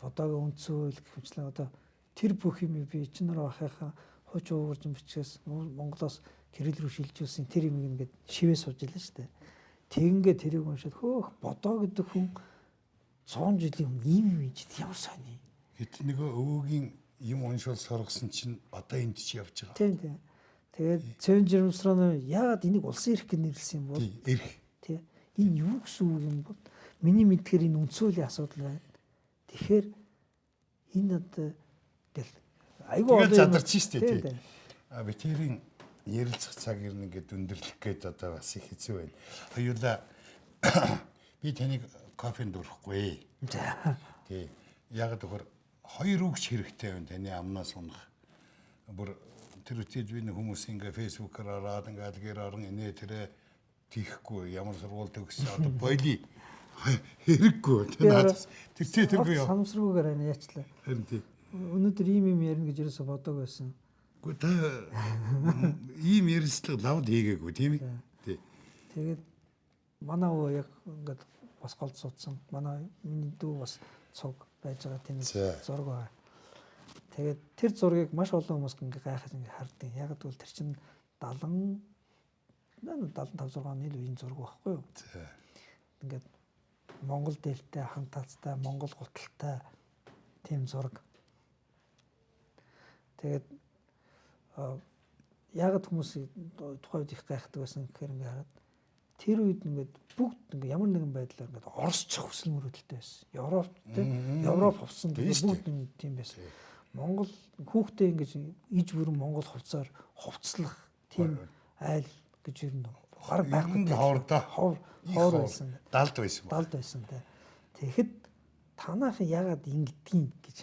бодоогийн үндсэн хууль гэх мэтлэн одоо тэр бүх юм би эжин нороо ахынхаа хууч уугууржин бичгээс Монголоос Кирилл рүү шилжүүлсэн тэр юм ингээд шивээ сууж илээ шүү дээ. Тэгингээ тэрийг уншаад хөөх бодоо гэдэг хүн 100 жилийн өмнө ийм юм хийж ямар сони. Гэт нөгөө өвөөгийн юм уншуул сургасан чинь одоо энд чи явж байгаа. Тийм тийм. Тэгээд Цэвэн жирэмсраны яагаад энийг улсын эрх гэж нэрлэсэн юм бол? Эрх. Тий. Энэ юу гэсэн үг юм бол? Миний мэдхээр энэ үндсэн хуулийн асуудал байна. Тэгэхээр энэ одоо гэл айгүй олон задарч штэ тий. А битэрийн ярилцах цаг ирнэ ингээд өндөрлөх гээд одоо бас их хэцүү байна. Хоёулаа би таныг кофенд өрөхгүй. Тий. Яг гэвэл хоёр үгч хэрэгтэй байна таны амнаас унах. Бүр тэр үтээд би нэг хүмүүс ингээ фэйсбүүкээр ороод ингээд гэр орон инээ тэрэ тийхгүй ямар сургууль төгссөн одоо боли хэрэггүй. Тэр надаас тэр тэргүй яа. Санамсаргүйгээр байна яачлаа. Харин тий. Өнөөдөр ийм юм ярина гэж ерөөсө бодог байсан. Гэхдээ та ийм ярилцлага лавд хийгээгүй тийм ээ. Тий. Тэгээд манай өвөө яг ингээд бас голд суудсан. Манай миний дүү бас цуг байж байгаа тийм зураг байгаа. Тэгээд тэр зургийг маш олон хүмүүс ингээ гайхаж ингээ хардیں۔ Яг гэвэл тэр чинь 70 75 6 оны үеийн зураг байхгүй юу? Ингээд Монгол дээлтэй, хантаацтай, Монгол гуталтай тийм зураг. Тэгээд яагаад хүмүүс тухайн үед их гайхдаг байсан гэхээр ингээ хараад тэр үед ингээд бүгд ингээ ямар нэгэн байдлаар ингээд оросчих хүсэл мөрөөдөлтэй байсан. Европ тийм Европ хувцсан бүгд тийм байсан. Монгол хүүхдээ ингэж иж бүрэн Монгол хувцаар хувцлах тийм айл гэж ер нь бараг байхгүй. Ховор ховор байсан. Далд байсан. Далд байсан тий. Тэгэхэд танаахан яагаад ингэдгийг гэж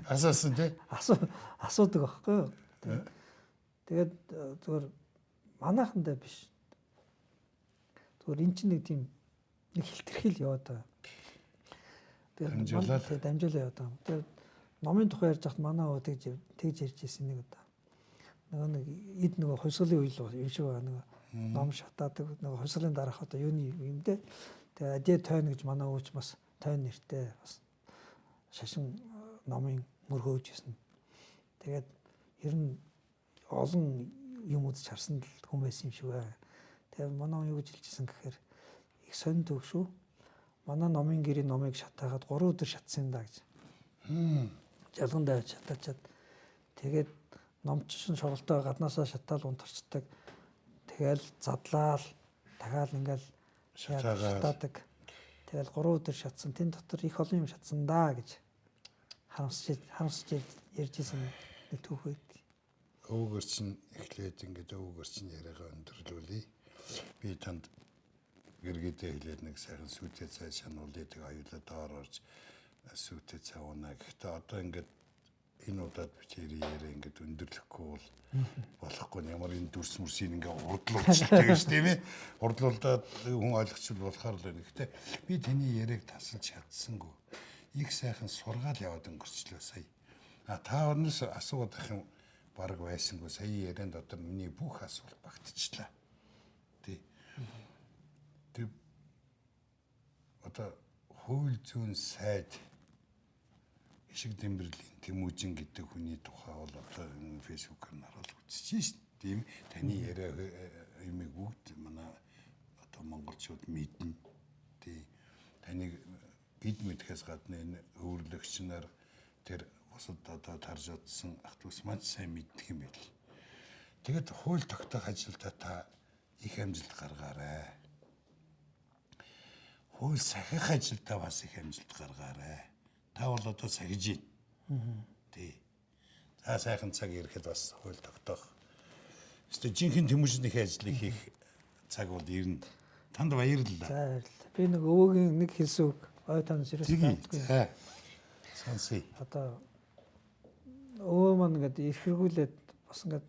асуусан тий. Асуудаг байхгүй юу? Тэгээд зүгээр манайхандаа биш. Зүгээр эн чинь нэг тийм нэг хилтерхэл яваад байгаа. Тэгээд дамжуулаад яваад байгаа. Тэгээд номын тухай ярьж байхад манай өвөө тэгж ярьж ирсэн нэг удаа. Нөгөө нэг эд нөгөө хувьсгалын үйл юм шиг байгаа нөгөө ном шатаадаг нөгөө хувьсгалын дараах одоо юуны юм дээ. Тэгээд Адиа тойн гэж манай өвч бас тойн нэртэй бас шашин номын мөргөөж ирсэн. Тэгээд ер нь олон юм үзэж харсан л хүн байсан юм шиг байна. Тэгээд манай хүн юу гэж хэлжсэн гэхээр их сонин төг шүү. Манай номын гэрийн номыг шатаагаад 3 өдөр шатсан юм да гэж. Жалган давж шатаачаад тэгээд номчин шоролтой гаднаасаа шатаал унтарчдаг. Тэгэл задлаал дахиад ингээл шатаадаг. Тэгэл 3 өдөр шатсан. Тэн дотор их олон юм шатсан да гэж харамсаж ярьж исэн нэг түүх байдаг. Өвгөр чинь эхлээд ингээд өвгөр чинь яриагаа өндөрлүүлье. Би танд гэргээдээ хэлээд нэг сайхан сүйтэй цай шануулъя тэг аюулаа доор орж сүйтэй цай уунаа. Гэхдээ одоо ингээд энэ удаад би яриа ингээд өндөрлөхгүй бол болохгүй ямар энэ дүрс мөрсийг ингээд урдлуулчихдаг гэж тийм ээ. Урдлуулдаад хүн ойлгочихвол болохоор л байна. Гэхдээ би таны яриаг тасалж чадсангүй. Их сайхан сургаал яваад өнгөрчлөө сая. А та өнөөс асууад ах юм бараг байсангүй. Сая яриан дотор миний бүх асуулт багтчихлаа. Тий. Тэр одоо хууль зүйн сайд Ишиг Дэмбэрлийн Тэмүүжин гэдэг хүний тухай бол одоо фэйсбүүкээр нараад үзчихэж шин. Тийм, таны яриа юмыг бүгд манай одоо монголчууд мэднэ. Тийм. Таныг бид мэдэхээс гадна энэ өвөрлөгч нар, тэр бусад одоо тарж одсон ах дүүс маань сайн мэддэг юм байл. Тэгэд хууль тогтоох ажилдаа та их амжилт гаргаарай. Хууль сахих ажилдаа бас их амжилт гаргаарай. Та бол одоо сахиж байна. Тий. За, сайхан цаг ирэхэд бас хууль тогтоох. Өстө жинхэнэ Тэмүүжнийхээ ажлыг хийх цаг бол ирнэ. Танд баярлалаа. За, баярлалаа. Би нэг өвөөгийн нэг хэлсэн үг ой танаас ерөөс таадгүй. За. Сонсъё. Одоо өвөө маань ингээд эрхэргүүлээд бас ингээд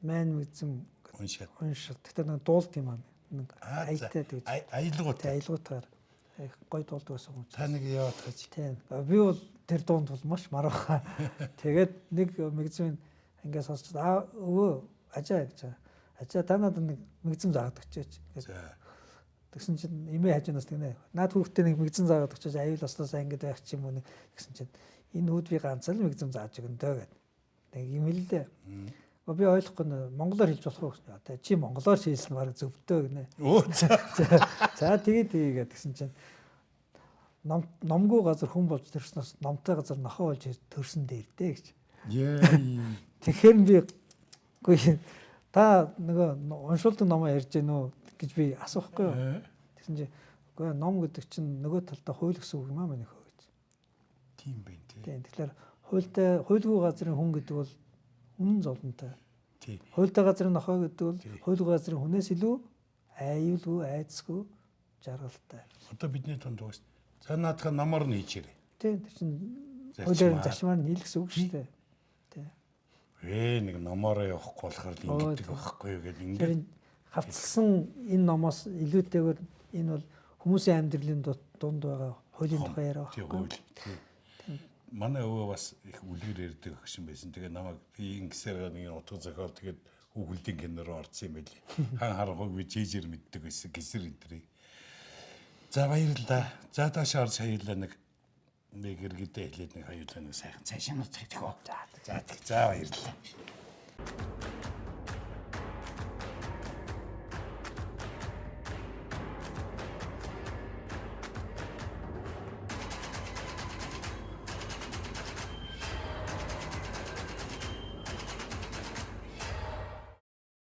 майн мэдсэн уншаад. Уншаад. Гэхдээ нэг дуулт юм аа. Нэг аятай тэгж. Аялгуутай. Аялгуутаар их гой дуулдаг байсан юм. Та нэг яваад хаж. Тийм. Би бол тэр дуунд бол маш маргаха. Тэгээд нэг мэгзэн ингээд сонсч, аа, өвөө ажаа гэж. Ажаа, та надад нэг мэгзэн заагаад өчөөч. Тэгсэн чинь эмээ хажуунаас тэгнэ. Наад хүүхдээ нэг мэгзэн заагаад өчөөч, аюул ослоос ангид байх ч юм уу гэсэн чинь энэ хүүд би ганц л мэгзэн зааж өгөн дөө гэд. Нэг юм хэллээ. Би ойлгохгүй, монголоор хэлж болох уу гэсэн. Одоо чи монголоор хэлсэн баг зөвдөө гинэ. Өө за. За, тэгээд тийгээд гэсэн чинь ном номгүй газар хүн болж төрснөөс номтой газар нохой болж төрсөн дээр дээ гэж. Яа. Тэгэхээр би үгүй, та нөгөө уншуулдаг номоо ярьж гэнэ үү гэж би асуухгүй юу. Тэгсэн чинь үгүй, ном гэдэг чинь нөгөө талдаа хууль гэсэн үг юм аа миний хөө гэж. Тийм байх тий. Тийм. Тэгэхээр хуультай хуульгүй газрын хүн гэдэг бол үнэн зовлонтой. Тий. Хуультай газрын нохой гэдэг бол хуульгүй газрын хүнээс илүү аюулгүй, айдасгүй, жаргалтай. Одоо бидний тунд уус. За, наадах номоор нь хийчээрэй. Тийм, тэр чинь хуулиар зарчмаар нь хийх гэсэн үг шүү дээ. Тийм. Ээ, нэг номоороо явахгүй болохоор л ингэдэг байхгүй юу гэдэг ингээд. Тэр хавцлсан энэ номоос илүүтэйгээр энэ бол хүмүүсийн амьдралын дунд байгаа хуулийн тухай яриа байхгүй. Тийм. Манай өвөө бас их үлгэр ярьдаг өгшин байсан. Тэгээ намайг би ингэсээр нэг утга зохиол, тэгээд хүүхэлдийн кино руу орсон юм байлээ. Хан харанхуйг би жижир мэддэг байсан, гисэр энтрийг. За, баярлалаа. За, доош орж хаяалаа нэг нэг иргэдээ хэлээд нэг хаюулаа нэг сайхан цаашаа нуцах гэх үү. За, за, баярлалаа.